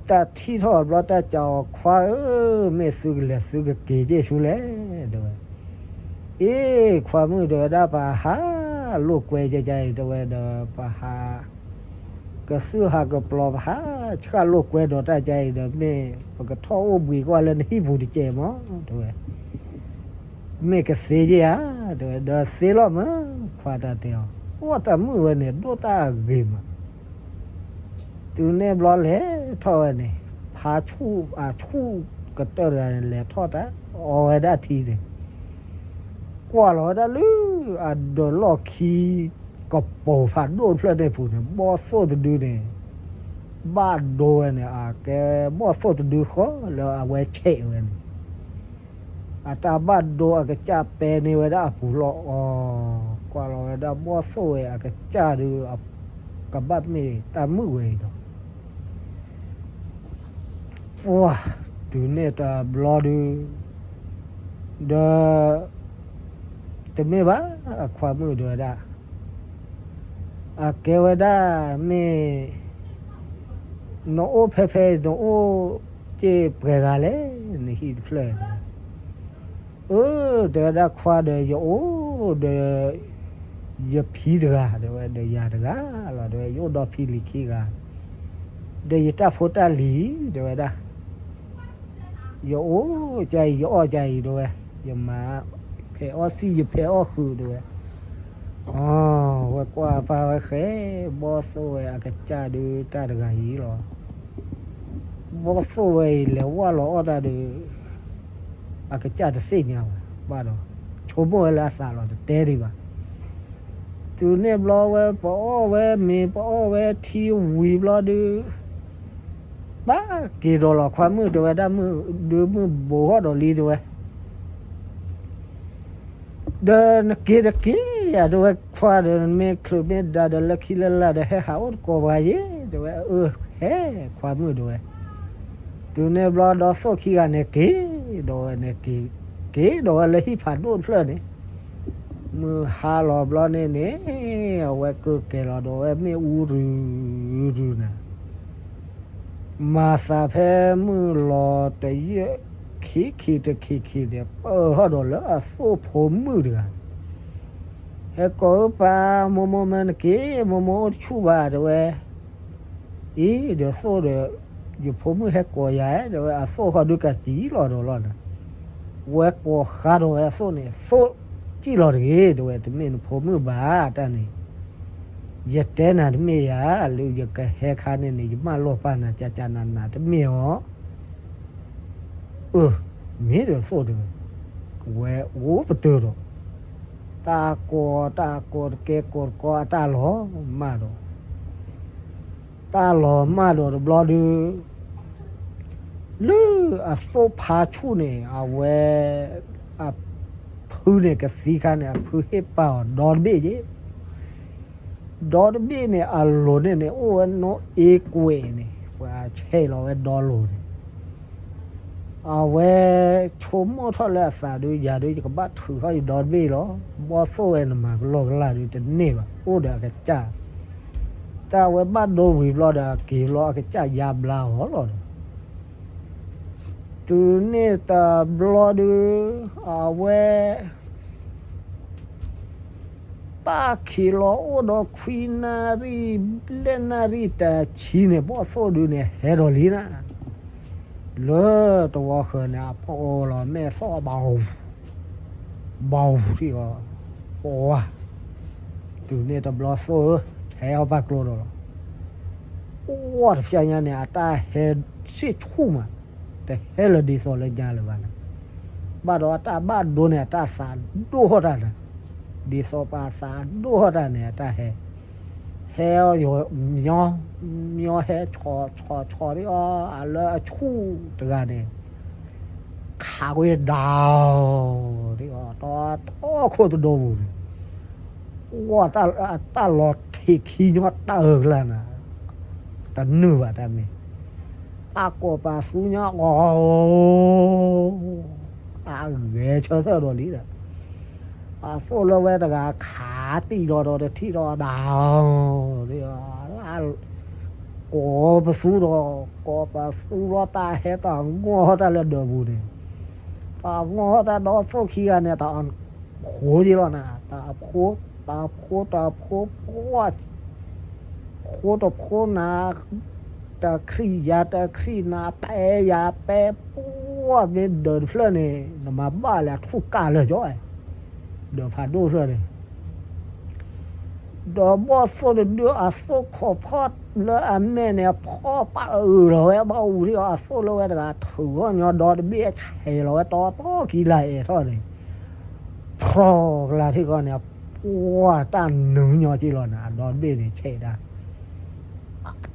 တၢ်ထံၣ်ထီၣ်အဘျီ တၢ်စံးအီၤ ခွါဧၢ, မ့ၢ်သုကလဲၤသုကက့ၤက့ၤဆူလဲၣ် တဲဝဲ. အ့ ခွါမုၣ် တဲဝဲဒၣ်, ပဟးလိာ်ကွဲကကါအံၤ တဲဝဲဒီး ပဟး ကသူၣ်ဟးကပျီၤ ပဟးဆှၣ်လိာ်ကွဲဒီးတၢ်ကါအံၤဒီး မ့ၢ်ပကထီၣ်အိၣ်ဘှံးကွၢ်လၢနဟံၣ်ပူၤတစဲးမး တဲဝဲ. မ့ၢ်ကသ့ဧါ တဲဝဲ. ဒီးသ့လီၤမး ခွါတၢ်တဲအီၤ. အိၣ်တၢ်မုၣ်ဝဲန့ၣ် ဒိၣ်တၢ်အဂ့ၤမး. တုၤန့ၣ်ဘျီလဲၤထီၣ်ဝဲန့ၣ် ဖါဆူၣ်အဆူၣ်ကတၢၢ်တဂၤန့ၣ် လဲၤထီၣ်တၢ်အီဝဲဒၣ်ထံန့ၣ် ကွၢ်လီၤဝဲဒၣ်လၢ အဒၢးလီၢ်ခံ ကပိာ်ဖးဒိၣ်တဖျၢၣ်န့ၣ်ပူၤန့ၣ် ဘီၣ်သိၣ်တဒုန့ၣ် ဘၣ်ဒိဝဲန့ၣ် အကဲဘီၣ်သိၣ်တဒုဃီလၢအဝဲဆဲးဝဲန့ၣ် အတၢ်ဘၣ်ဒိအကစၢ်ပဲန့ၢ်ဝဲဒၣ်အပူၤလီၤအီၤ, ကွၢ်လီၤဝဲဒၣ်ဘီၣ်သိၣ်ဝဲအကစၢ်ဒုး ကဘၣ်မ့ၢ်တၢ်မုာ်ဝဲအံၤလီၤ. ပှၤ တုၤန့ၣ်တဘျီဒုး ဒီး တမ့ၢ်ဘၣ် အခွါမုၣ်တဲဝဲဒၣ်, အကဲဝဲဒၣ်မ့ၢ် နအိၣ်ဖဲဖဲ နအိၣ်စ့ၢ်ပှဲၤဂၤလဲၣ် နဟံၣ်တဖျၢၣ်န့ၣ်, အၢ တဲဝဲဒၣ်ခွါဒီး ယအိၣ်ဒီး ယဖံတဂၤ တဲဝဲ ဒီးယၤတဂၤလီၤ တဲဝဲ ယအိၣ်ဒီးဖံလံၤခံဂၤ ဒီးယတၢ်ဖိတၢ်လံၤ တဲဝဲဒၣ် ယအိၣ်ကါအံၤ ယအီၣ်ကါအံၤ တဲဝဲ, ယမၤ ဖဲးအီၣ်သံၣ် ယဖဲးအီၣ်ဃုာ် တဲဝဲ. အ ဝဲကွၢ်ပာ်ဝဲဃဲ ဘီၣ်သိၣ်ဝဲအကစၢ်ဒုးတၢ်တဂၤအံၤလီၤ. ဘီၣ်သိၣ်ဝဲအံၤ လဲၤဝၢ်လီၤအီၣ်တၢ်ဒီး အကစၢ်တသ့ၣ်ညါဘၣ်, ဘၣ်ဒီး ဆိကမိၣ်ဝဲလၢအသးလီၤ တတဲဒံးဘၣ်. တုၤန့ၣ်ဘျီဝဲ ပအီၣ်ဝဲမ့ၤ ပအီၣ်ဝဲထံဝံၤဘျီဒုး ဘၣ်က့ၤဒီးလီၤ ခွါမုၣ် တဲဝဲဒၣ် မုၢ်ဒုးမုၢ်ဘိးထီၣ်ဒီးလံ တဲဝဲ. ဒီးနက့ၤတက့ၤယၤ တဲဝဲ ခွါဒီး နမ့ၢ်ချုးမ့ၢ်ဒါဒီး လၢခံလၢလာ်ဒီး ဟဲဟးအိၣ်တကိးပှၤယ့ၣ် တဲဝဲ. အၢ ဟဲ ခွါမုၣ် တဲဝဲ. တုၤန့ၣ်ဘျီ ဒီးသိၣ်ခံဂၤန့ၣ်က့ၤဒီးဝဲန့ၣ် က့ၤဒီးဝဲလၢဟံၣ်ဖးဒိၣ်တဖျၢၣ်န့ၣ်, မုၢ်ဟါလီၤဘျီန့ၣ်န့ၣ် အဝဲကကဲၤလီၤဒီးဝဲ မ့ၣ်အူရုၤရုၤနၤ မၤသးဖဲမုၢ်လီၤတယၢၢ်ခံခံတခံခံန့ၣ် ပၢၢ်ထီၣ်ဒီးလၢအသိၣ်ဖိမုၣ်တဂၤန့ၣ်, ဟဲကိးဧၢ ပၢ် မိၢ်မိၢ်မ့ၢ်နက့ၤ မိၢ်မိၢ်အိၣ်တဆူၣ်ဘၣ် တဲဝဲ. အံၤ ဒီးသိၣ်ဒီး ယဖိမုၣ်ဟဲကိးယၤ တဲဝဲ အသိၣ်ဃီဒုးကစံၣ်လီၤဒီးလီၤနၤ, ဝဲကိးဃါဒီးဝဲအသိၣ်န့ၣ် သိၣ်စံၣ်လီၤတဂ့ၤ တဲဝဲ တမ့ၢ်နဖိမုၣ်ဘၣ်တၢ်န့ၣ် ယတဲနၤတမ့ၢ်ယၤ လၢယကဟဲခါန့ၣ်န့ၣ် ယမၢလီၤပာ်နၤကကနနၤတမ့ၢ်အီၤ, အၢ မ့ၢ်ဒီးသိၣ်ဒီး ဝဲအိၣ်ပတုာ်ဒီး တၢ်ကိးတၢ်ကိးတကဲကိးတကီအတၢ်လီၤမၢ်ဒီး တၢ်လီၤမၢ်ဒီးတဘျီဒုး လၢအသိၣ်ဖါဆူၣ်န့ၣ် အဝဲ အဖုန့ၣ်ကသံခါန့ၣ် အဖုဟ့ၣ်ပာ်အီၤဒီတဘ့ၣ်ယ့ၣ်, ဒီတဘ့ၣ်န့ၣ် အလိၤန့ၣ်န့ၣ် အိၣ်ဝဲနီၣ်အ့ကွဲးန့ၣ် ပှၤဆဲးလီၤဝဲဒီလိၤန့ၣ် အဝဲဆိကမိၣ်ထီၣ်လၢအသးဒုး ယၤဒုး ယကဘၣ်ထုးထီၣ်ယဒီတဘ့ၣ်လီၤ. ဘီၣ်သိၣ်ဝဲန့ၣ် မၤကလီကလၢ်ဒုးတန့ၢ်ဘၣ် အိၣ်ဒီးအကစၢ်, တၢ်ဝဲဘၣ်ဒိဝံၤဘျီဒီး အက့ၤဘျီအကစၢ်ယါဘျါအီၤလီၤဒီး တုၤန့ၣ်တဘျီဒုး အဝဲ တၢ်ခံးလီၤအိၣ်ဒီးခွံနၣ်ရံၣ် ဘျဲၣ်နၣ်ရံၣ်တဆံန့ၣ် ဘီၣ်သိၣ်ဒုးန့ၣ် ဟဲဒီးလံနၤ, လၢတဝီဃၢၤန့ၣ် အဖီအီလီၤမဲာ်သီၣ်ဘၣ် ဘၣ်ထံၣ်အီၤ, ပှၤ, တုၤန့ၣ်တဘျီသိၣ်ဧၢ, ဟဲအီၣ်ဘၣ်ကျိဒီးလီၤ. အိၣ်တဖျဲညါန့ၣ် အတၢ်ဟဲစ့ၣ်ဆူၣ်မး, တဟဲလၢဒ်သိးလၢညါလၢၤဘၣ်န့ၣ်, ဘၣ်ဒီးအတၢ်ဘၣ်ဒိန့ၣ် အတၢ်သးဒိၣ်ထီၣ်တၢ်န့ၣ်, ဒ်သိးပှၤသးဒိၣ်ထီၣ်တၢ်န့ၣ် အတၢ်ဟဲ ဟဲအီၣ်ယိာ် မညီ မညီဟဲဆီဆီဒ်အီၤ အလၢအဆူၣ်တဂၤန့ၣ် ခးဝဲဒၣ် ဒ်အီၤ တီတီခိၣ်တဒိပူၤန့ၣ်, ဝီၢ် တၢ်လီၤထံးခံညီတၢ်အၢကျါန့ၣ်, တနုာ်ဘၣ်တၢ်မ့ၢ် တၢ်ကိးပသူညါအီၤ အဂဲၤဆၢထၢၣ်ဒီးလံဒီး, အသိၣ်လၢဝဲတဂၤခးတံၢ်ဒီးဒီးတထံၣ်ဒီးဒၣ်, ဒ်အီၤ ကိးပသူဒီး ကိးပသူလီၤ တၢ်ဟဲတၢ်ငီၢ်ဟီၣ်တၢ်လၢဒၢးပူၤန့ၣ်, တၢ်ငီၢ်ဟီၣ်တၢ်ဒီးသိၣ်ခံဂၤန့ၣ် တၢ်အဖိက့လီၤနၤ, တၢ်အဖိ, တၢ်ဖိ တၢ်ဖိ ပှၢ် ဖိတဖိနၤ, တခရံာ်ယၤတခရံာ်နၤ ပဲယၤပဲ ပှၢ်မ့ၢ်ဒၢးတဖျၢၣ်န့ၣ် နမၤဘၣ်လၢအထူၣ်ကၢ်လၢာ်ကၠီ, ဒၢးဖးဒိၣ်တဖျၢၣ်န့ၣ် ဒီးဘီၣ်သိၣ်တဒုအသိၣ်ခိးဖီၣ်လၢအမဲာ်န့ၣ် ဖီၣ်ပာ်အုးလီၤဝဲ ဘၣ်အူထံၣ်အီၤ အသိၣ်လၢဝဲတဂၤ ထုးဂီၢ်ညီဒီတဘ့ၣ် ဆဲးလီၤဝဲတီတီကံလၢအဲၣ်ထီၣ်န့ၣ်, ဖျီကလၤထံၣ်ဃီန့ၣ် ပှၢ်တၢ်နုာ်ညီက့လီၤနၤ အဒီတဘ့ၣ်န့ၣ် ဆဲးဒၣ်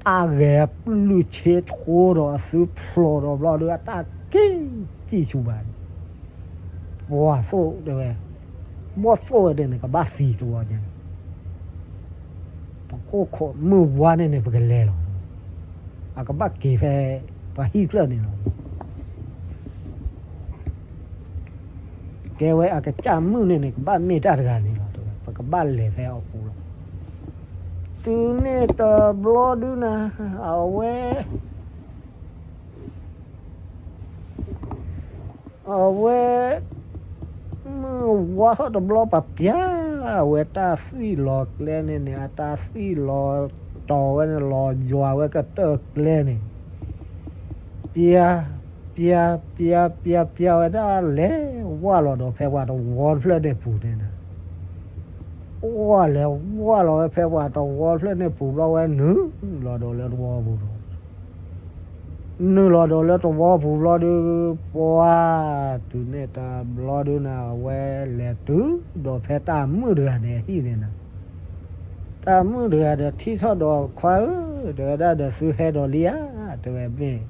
တၢ်ဂဲၤပျုၢ်ဆ့ဆိဒီးအသုဖျိးဒီးဘျီဒုး အတၢ်က့ၤကံၣ်ဆူဘၣ်န့ၣ်, ပှၢ်သိၣ်တဲဝဲ, ဘီၣ်သိၣ်ဝဲဒၣ်န့ၣ် ကဘၣ်သံတဝီညါ, ပကိၢ်ခိးမုၢ်ဝါန့ၣ်န့ၣ် ပကလဲၤလီၤ, အကဘၣ်က့ၤဖဲ ပှၤဟံၣ်ဖျၢၣ်န့ၣ်လီၤ. ကဲဝဲအကစၢ်မုၣ်န့ၣ်န့ၣ် ကဘၣ်မ့ၢ်တၢ်တဂၤန့ၣ်လီၤ, ပကဘၣ်လဲၤဖဲအပူၤလီၤ. တုၤန့ၣ်တဘျီဒုနၤ အဝဲ အဝဲ မုၢ်ဝါထီၣ်တဘျီ ပှၤပျါဝဲတၢ်သွံၣ်လီၤကျဲန့ၣ်န့ၣ် အတၢ်သွံၣ်လီၤတီၤဝဲန့ၣ် လီၤယွၤဝဲကတၢၢ်ကျဲန့ၣ်, ပျါ ပျါ ပျါ ပျါ ပျါဝဲဒၣ်လဲၤဝၢ်လီၤဒီးဖဲပှၤတဝီတဖျၢၣ်န့ၣ်ပူၤန့ၣ်နၤ, ဝၢ်လဲၤဝၢ်လီၤဝဲဖဲပှၤတဝီတဖျၢၣ်န့ၣ်ပူၤဘျီဝဲနုာ်လီၤဒီးလၢတဝီပူၤလီၤ. နုာ်လီၤဒီးလၢတဝီပူၤဘျီဒုး ပှၢ် တုၤန့ၣ်တဘျီဒုနၤ အဝဲလဲၤတုၤဒီးဖဲတၢ်မုၣ်တဂၤန့ၣ်အဟံၣ်န့ၣ်နၤ, တၢ်မုၣ်တဂၤဒီးထံၣ်ထီၣ်ဒီးခွါဧၢ, တဲဝဲဒၣ်ဒီးသုဟဲဒီးလံဧါ, တဲဝဲမ့ၢ်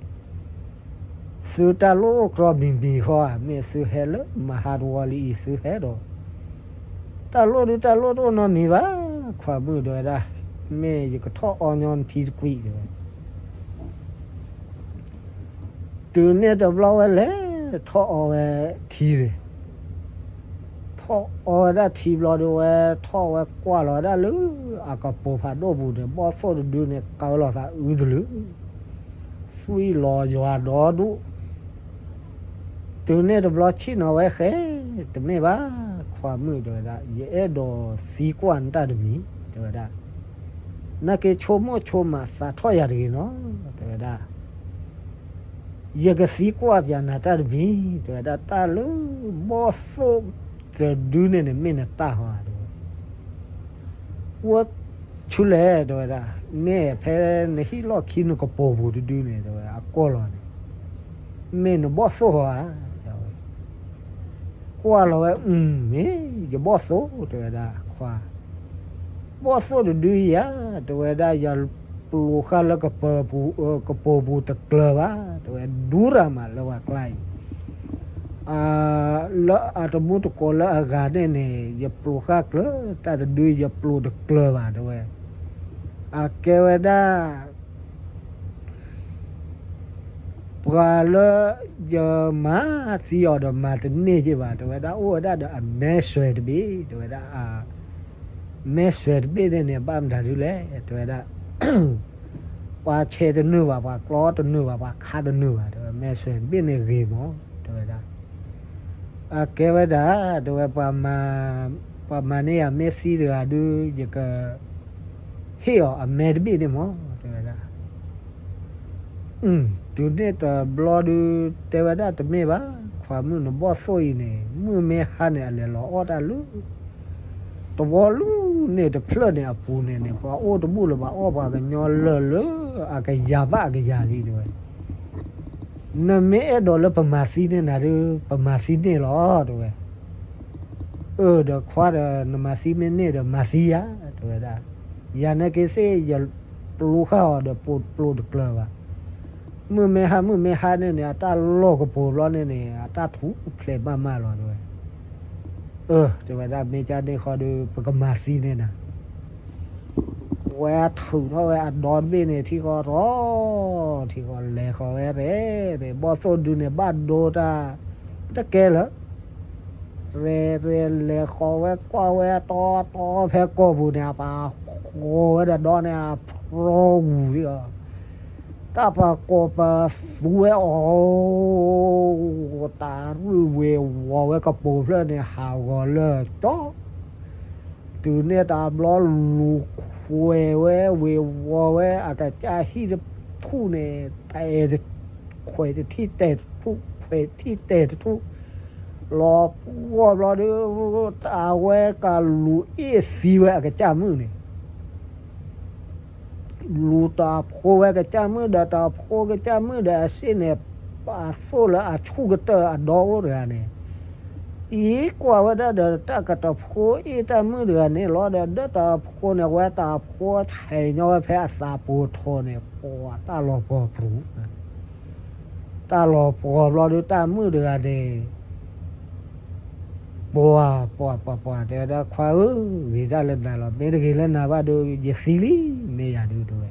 သုတၢ်လိၣ်အိၣ်ကြီမံၤမံၤဃီဧါ, မ့ၢ်သုဟဲလၢမဟါတဝီလံအံၤ သုဟဲဒီး တၢ်လိၣ်ဒုတၢ်လိၣ်တအိၣ်နီတမံၤဘၣ်, ခွါမုၣ်တဲဝဲဒၣ်, မ့ၢ်ယကထီၣ်အီညီနထံတကွံာ်တဲဝဲ. တုၤန့ၣ်တဘျီဝဲလဲၤထီၣ်အီဝဲထံန့ၣ်, ထီၣ်အီဝဲဒၣ်ထံဘျီဒုးဝဲ ထီၣ်ဝဲကွၢ်လီၤဝဲဒၣ်လၢ အကပိာ်ဖးဒိၣ်ပူၤန့ၣ် ဘီၣ်သိၣ်တဒုန့ၣ် ကၢလီၤသးအုတလုာ် သွံၣ်လီၤယွၤဒီဒူၣ်. တုၤန့ၣ်တဘျီဆ့ၣ်နီၤဝဲဃဲ, တမ့ၢ်ဘၣ်, ခွါမုၣ်တဲဝဲဒၣ် ယအဲၣ်ဒိးသံကွၢ်နတၢ်တမံၤ တဲဝဲဒၣ်, နက့ၤဆိကမိၣ်ဆိကမးသးထီၣ်ယၤတဂ့ၤနီၤ တဲဝဲဒၣ်. ယကသံကွၢ်ပၠးနၤတၢ်တမံၤ တဲဝဲဒၣ်, တၢ်လၢဘီၣ်သိၣ်တဒုန့ၣ်န့ၣ် မ့ၢ်နတၢ်ဧါ တဲဝဲ. ဝဲဆူလဲၣ် တဲဝဲဒၣ်, နဲၣ်ဖဲနဟံၣ်လီၢ်ခံနကပိာ်ပူၤတဒုန့ၣ် တဲဝဲ အကွၢ်လီၤန့ၣ် မ့ၢ်နဘီၣ်သိၣ်ဧါ တဲဝဲ. ကွၢ်လီၤဝဲ အု မ့ၢ်ယဘီၣ်သိၣ် တဲဝဲဒၣ် ခွါ, ဘီၣ်သိၣ်တဒုယၤ တဲဝဲဒၣ် ယပျိးဃာ်လၢ ကပိာ်ပူၤတကျၢၤဘၣ် တဲဝဲ ဒူရၤမးလၢပှၤကျါအံၤ လၢအတမူတကိးလၢအဂၤန့ၣ်န့ၣ် ယပျိးဃာ်ကျၢၤ တၢ်တဒုယပျိးတကျၢၤဘၣ် တဲဝဲ. အကဲဝဲဒၣ် ပှၤလၢယမၤသံအီၤဒီးမၤတန့ၢ်က့ဘၣ် တဲဝဲဒၣ် အိၣ်ဝဲဒၣ်ဒီးအမဲစွဲးတဘ့ၣ် တဲဝဲဒၣ် မဲစွဲးတဘ့ၣ်န့ၣ်န့ၣ် ဘၣ်မတၤဒုလဲၣ် တဲဝဲဒၣ် ပှၤဆဲးတနုာ်ဘၣ် ပှၤကျီတနုာ်ဘၣ် ပှၤခးတနုာ်ဘၣ် တဲဝဲ မဲစွဲးတဘ့ၣ်န့ၣ်ဂ့ၤမး တဲဝဲဒၣ်. အကဲဝဲဒၣ် တဲဝဲ ပှၤမၤန့ၢ်ယၤမ့ၢ်သံတဂၤဒု ယက ဟ့ၣ်အီၤအမဲတဘ့ၣ်န့ၣ်မး တဲဝဲဒၣ်. တုၤန့ၣ်တဘျီဒု တဲဝဲဒၣ်တမ့ၢ်ဘၣ် ခွါမုၣ် နဘီၣ်သိၣ်အံၤန့ၣ် မုၢ်မ့ၢ်ဟါန့ၣ် အလဲၤလီၤအီၣ်တၢ်လၢ တဝီလူၤန့ၣ်တဖျၢၣ်န့ၣ်အပူၤန့ၣ်န့ၣ် ပှၤအိၣ်တဘူၣ်လၢၤဘၣ် အီၣ်ပှၤကညီလၢာ်လၢအကယၤဘၣ်အကယၤလံ တဲဝဲ. နမ့ၢ်အဲၣ်ဒိးလၢပမၤသံန့ၢ်နၤဒု ပမၤသံန့ၢ်လီၤ တဲဝဲ. အၢ ဒီးခွါဒီး နမၤသံမ့ၢ်န့ၢ်ဒီးမၤသံယၤ တဲဝဲဒၣ်. ယၤနာ်က့သ့ၣ် ယပျိးဃာ်အီၤဒီးပျိးတကျၢၤဘၣ်. မုၢ်မ့ၢ်ဟါ မုၢ်မ့ၢ်ဟါန့ၣ်န့ၣ် အတၢ်လီၢ်ကပိာ်ဘျီန့ၣ်န့ၣ် အတၢ်ထူၣ်ဖျဲးမးမးလီၤ တဲဝဲ. အၢ တဲဝဲဒၣ် မ့ၢ်ကန့ၣ်ဃီဒီး ပကမၤသံန့ၢ်နၤ ဝဲထုးထီၣ်ဝဲအဒီတဘ့ၣ်န့ၣ် ထံဃီထီၣ် ထံဃီလဲၤဃီၤဝဲရဲၣ် ဘီၣ်သိၣ်ဒုန့ၣ် ဘၣ်ဒိတၢ်တကဲလၢၤ ရဲၣ်ရဲၣ်လဲၤဃီၤဝဲကွၢ်ဝဲတီတီဖဲကီၢ်ပူၤန့ၣ် အပာ်ဃီၤဝဲဒီးဒီန့ၣ် အဖျီဝူၤလံအီၤ တၢ်ပှၤကိးပသူဝဲအီၤ, တၢ်ရုၢ်ဝ့ၤဝီၤဝဲကပိာ်ဖျၢၣ်န့ၣ် ဟးဂီၤလၢာ်ကၠီ, တုၤန့ၣ်တဘျီလူၤခွဲးဝဲဝ့ၤဝီၤဝဲ အကစၢ်ဟံၣ်တထူၣ်န့ၣ် တဲခွဲးတထံၣ်တဲတထူၣ် ခွဲးတထံၣ်တဲတထူၣ်, လီၤပှီၢ်ဘျီဒီး တၢ်ဝဲကလူၤအ့ၣ်သံဝဲအကစၢ်မုၣ်န့ၣ် လူၤတဖိဝဲကစၢ်မုၣ်ဒီး တဖိကစၢ်မုၣ်ဒီးအစ့ၣ်န့ၣ် ပာ်သိၣ်လၢအဆူၣ်ကတၢၢ်အဒီအိၣ်တဂၤန့ၣ်, အံၤကွၢ်ဝဲဒၣ်ဒီးတၢ်ကတဖိအ့ၣ်တၢ်မုၣ်တဂၤန့ၣ်လီၤဒီး ဒၢတၢ်ဖိန့ၣ် ဝဲတၢ်ဖိဆဲးညီဝဲဖဲအသးပူၤထီန့ၣ် ပှၤတၢ်လီၤပှီၢ်ပူၤ တၢ်လီၤပှီၢ်ဘျီဒီးတၢ်မုၣ်တဂၤန့ၣ် ပှၤ ပှၤ ပှၤ ပှၤ တဲဝဲဒၣ် ခွါဧၢ, ဂ့ၤဒၣ်လၢနၤလီၤ. မ့ၢ်တဂ့ၤလၢနၤဘၣ်ဒီး ယသံလံ, မ့ၢ်ယၤဒုး တဲဝဲ,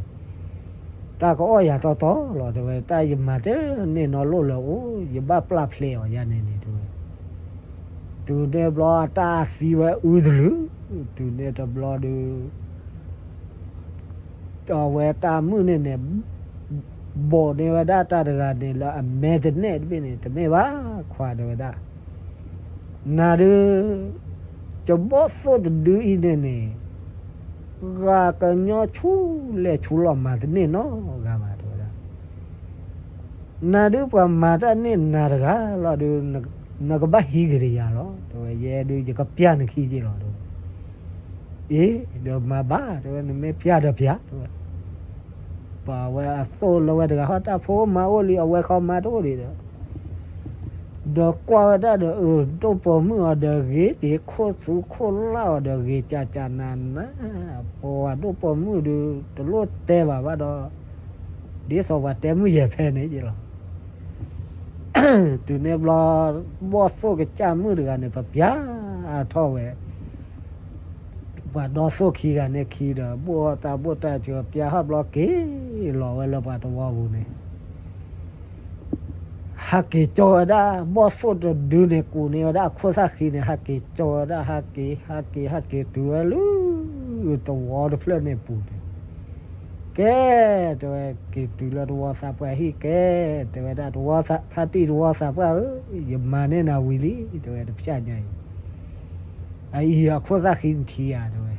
တၢ်ကအီၣ်ယၤတီတီလီၤ တဲဝဲ, တၢ်ယမၤတန့ၢ်နီတလိၣ်လၢၤအိၣ်, ယဘၣ်ပျၢ်ဖျဲးအီၤယၤန့ၣ်န့ၣ် တဲဝဲ. တုၤန့ၣ်ဘျီအတၢ်သံဝဲအုတလုာ်, တုၤန့ၣ်တဘျီဒီး အဝဲတၢ်မုၣ်န့ၣ်န့ၣ် ဘိးန့ၢ်ဝဲဒၣ်တၢ်တဂၤန့ၣ်လၢအမဲာ်တနဲၣ်တဘ့ၣ်န့ၣ် တမ့ၢ်ဘၣ်ခွါ တဲဝဲဒၣ်, နၤဒုး ယဘီၣ်သိၣ်တဒုအံၤန့ၣ်န့ၣ် ဂၤကညီဆူၣ်လဲၢ်ဆူၣ်လီၤမၤတန့ၢ်နီတဂၤဘၣ် တဲဝဲဒၣ်. နၤဒုးပှၤမၤတၢ်န့ၢ်နၤတဂၤလီၤဒီး နကဘၣ်ဟံးက့ၤတယၤလီၤ တဲဝဲ, ယဲဒုးယကပျၢ်နခံက့ၤလီၤ တဲဝဲ. အ့ ဒီးမၤဘၣ် တဲဝဲ, နမ့ၢ်ပျၢ်ဒီးပျၢ် တဲဝဲ. ပှၤဝဲအသိၣ်လၢဝဲတဂၤဟီၣ် တၢ်ဖိမါအိၣ်လံ အဝဲဃီမါတအိၣ်ဒံးဒီး ဒီးကွၢ်ဝဲဒၣ်ဒီး အၢ ဒိၣ်ပိာ်မုၣ်အီၤဒီးဂ့ၤက့ၤ ခိၣ်သူခိၣ်လၢ်အီၤဒီးဂ့ၤကၠးကၠးနးနး, ပှၤဒိၣ်ပိာ်မုၣ်ဒုး တလိၣ်တဲဘၣ်ဘၣ်ဒီး ဒ်သိးပှၤတဲမုၣ်ယဲၢ်ဖဲန့ၣ်ယ့လီၤ. တုၤန့ၣ်ဘျီ ဘီၣ်သိၣ်ကစၢ်မုၣ်တဂၤန့ၣ် ပပျၢ်ထီၣ်ဝဲ ပှၤဒီသိၣ်ခံဂၤန့ၣ်ခံဒီး ဘိၣ်တၢ်ဘိၣ်တၢ်စၢၤ ပျၢ်ထီၣ်ဘျီက့ၤလီၤဝဲလၢပှၤသဝီပူၤန့ၣ် ဟးက့ၤကၠီဝဲဒၣ် ဘီၣ်သိၣ်တဒုန့ၣ် ကူးန့ၢ်ဝဲဒၣ်အခိၣ်သၣ်ဃံန့ၣ် ဟးက့ၤကၠီဝဲဒၣ် ဟးက့ၤ ဟးက့ၤ ဟးက့ၤတုၤဝဲလၢ သဝီတဖျၢၣ်န့ၣ်ပူၤန့ၣ် ကဲ တဲဝဲ က့ၤတုၤလၢသဝီသးပှၢ်ဟံၣ်ကဲ တဲဝဲဒၣ် သဝီသး ဖါတံၢ်သဝီသးပှၢ်ဧၢ, ယမၤန့ၢ်နၤဝံၤလံ တဲဝဲ တဖျၢၣ်ညါအံၤ အအံၤအခိၣ်သၣ်ဃံနထံဧါ တဲဝဲ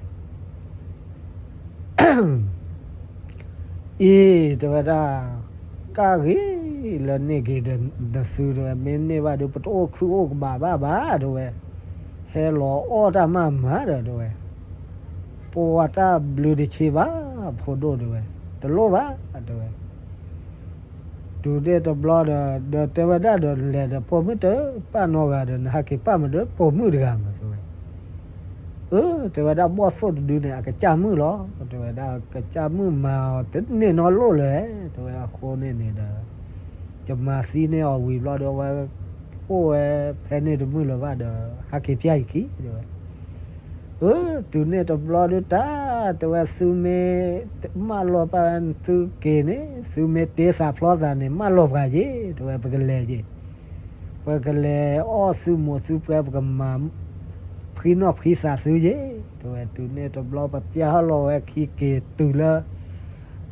အံၤ တဲဝဲဒၣ် ကၣ်ဂ့ၤလၢန့ၢ်က့ၤဒီးနသု တဲဝဲ မ့ၢ်န့ၢ်ဘၣ်ဒီး ပတအိၣ်ခုၣ်အိၣ်ကဘၣ်ဘၣ်ဘၣ် တဲဝဲ ဟဲလီၤအီၣ်တၢ်မၤမၤဒီး တဲဝဲ ပှၤတၢ်ဘျုးတဆ့ဘၣ် ဖိဒိၣ် တဲဝဲ တလိၣ်ဘၣ် တဲဝဲ တုၤန့ၣ်တဘျီဒီး ဒီးတဲဝဲဒၣ်ဒီး နလဲၤဒီးပိာ်မုၣ်တပၢ်နီတဂၤဒီး နဟးက့ၤပာ်မၤဒီးပိာ်မုၣ်တဂၤမး တဲဝဲ အၢ တဲဝဲဒၣ် ဘီၣ်သိၣ်တဒုန့ၣ် အကစၢ်မုၣ်လီၤ တဲဝဲဒၣ် ကစၢ်မုၣ်မၤအီၤတန့ၢ်နီတလိၣ်လဲၣ် တဲဝဲ အဃိန့ၣ်န့ၣ်ဒီး ယမၤသံန့ၢ်အီၤဝံၤဘျီဒီး အဝဲအိၣ်ဝဲဖဲန့ၣ်တမုာ်လၢၤဘၣ်ဒီး ဟးက့ၤပျၢ်ယခံ တဲဝဲ အၢ တုၤန့ၣ်တဘျီဒုးတၢ် တဲဝဲ သုမ့ၢ်မၢလီၤပာ်သုက့ၤန့ၣ် သုမ့ၢ်တ့သးဖျီသးန့ၣ် မၢလီၤပှၤက့ၤ တဲဝဲ ပကလဲၤက့ၤ ပကလဲၤအီၣ်သုမိၢ်သုပှဲၤ ပကမၤဖှံနီၣ်ဖှံသးသုက့ၤ တဲဝဲ တုၤန့ၣ်တဘျီပပျၢ်ဟီၣ်လီၤဝဲခံက့ၤတုၤလၢ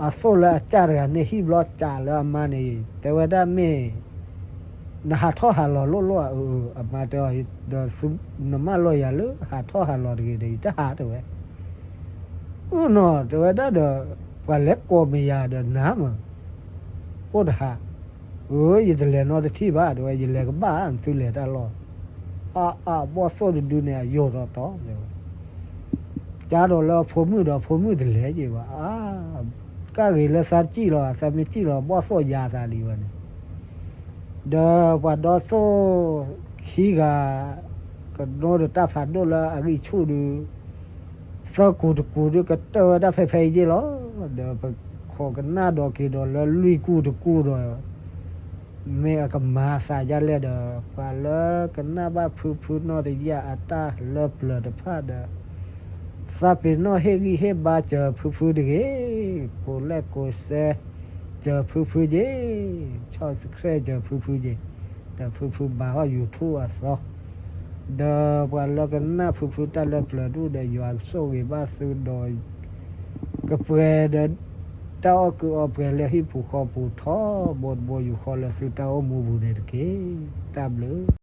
အသိၣ်လၢအကၢ်တဂၤန့ၣ်ဟံၣ်ဘျီကးလၢအမါန့ၣ် တဲဝဲဒၣ်မ့ၢ် နဟးထီၣ်ဟးလီၤလိၣ်လိၣ်ဧါ အၢ အမါတဲအီၤ ဒီးနမၢလီၤယၤလၢဟးထီၣ်ဟးလီၤတဂ့ၤဒီး ယတဟး တဲဝဲ အၢနီၤ တဲဝဲဒၣ်ဒီး ပှၤလဲၤကိးမ့ၢ်ယၤဒီးနၤမး အိၣ်တဟး အၢ ယတလဲၤနီတထံၣ်ဘၣ် တဲဝဲ ယလဲၤကဘၣ် သုလဲၤတၢ်လီၢ် အါအါ ဘီၣ်သိၣ်တဒုန့ၣ် အယိာ်တီတီ တဲဝဲ ကါဒီးလၢဖိမုၣ်ဒီးဖိမုၣ်တလဲၤက့ၤဘၣ် အါ ကၣ်ဂ့ၤလၢသးတစံၣ်လီၤ သးမ့ၢ်စံၣ်လီၤ ဘီၣ်သိၣ်ယါသးလံဝဲန့ၣ် ဒီးပှၤဒီသိၣ်ခံဂၤ ကနိဒီးတၢ်ဖးဒိၣ်လၢအဂံၢ်ဆူၣ်ဒုး သၢကူတကူဒုးကတၢၢ်ဝဲဒၣ်ဖဲဖဲအံၤက့ၤလီၤ ဒီးပခိးကနၣ်ဒီးက့ၤဒီးလၢလွံၢ်ကူတကူဒီး မ့ၢ်အကမၤသးဒ်လဲၣ်ဒီး ပှၤလၢကနၣ်ဘၣ်ဖုဖုနီၢ်တယၢ်အတၢ်လၢပျၢၤတဖၣ်ဒီး သးပ့ၤနီၣ်ဟ့ၣ်ဂံၢ်ဟ့ၣ်ဘါစၢၤဖုဖုတဂ့ၤ, ကိးလဲၣ်ကိးစဲ စၢၤဖုဖုက့ၤ, subscribe စၢၤဖုဖုက့ၤ, ဒီးဖုဖုမၤဟီၣ် YouTube အသီ, ဒီးပှၤလၢကနၣ်ဖုဖုတၢ်လၢပျၢၤဒူၣ်ဒီး ယွၤကဆိၣ်ဂ့ၤဘၣ်သုဒီး ကပှဲၤဒီး တၢ်အီၣ်ကုၢ်အီပှဲၤလၢဟံၣ်ပူၤဃီပူၤ ထီဘိတဘိယူၢ်ဃီလၢသုတၢ်အိၣ်မူပူၤန့ၣ်တက့ၢ်. တၢ်ဘျုး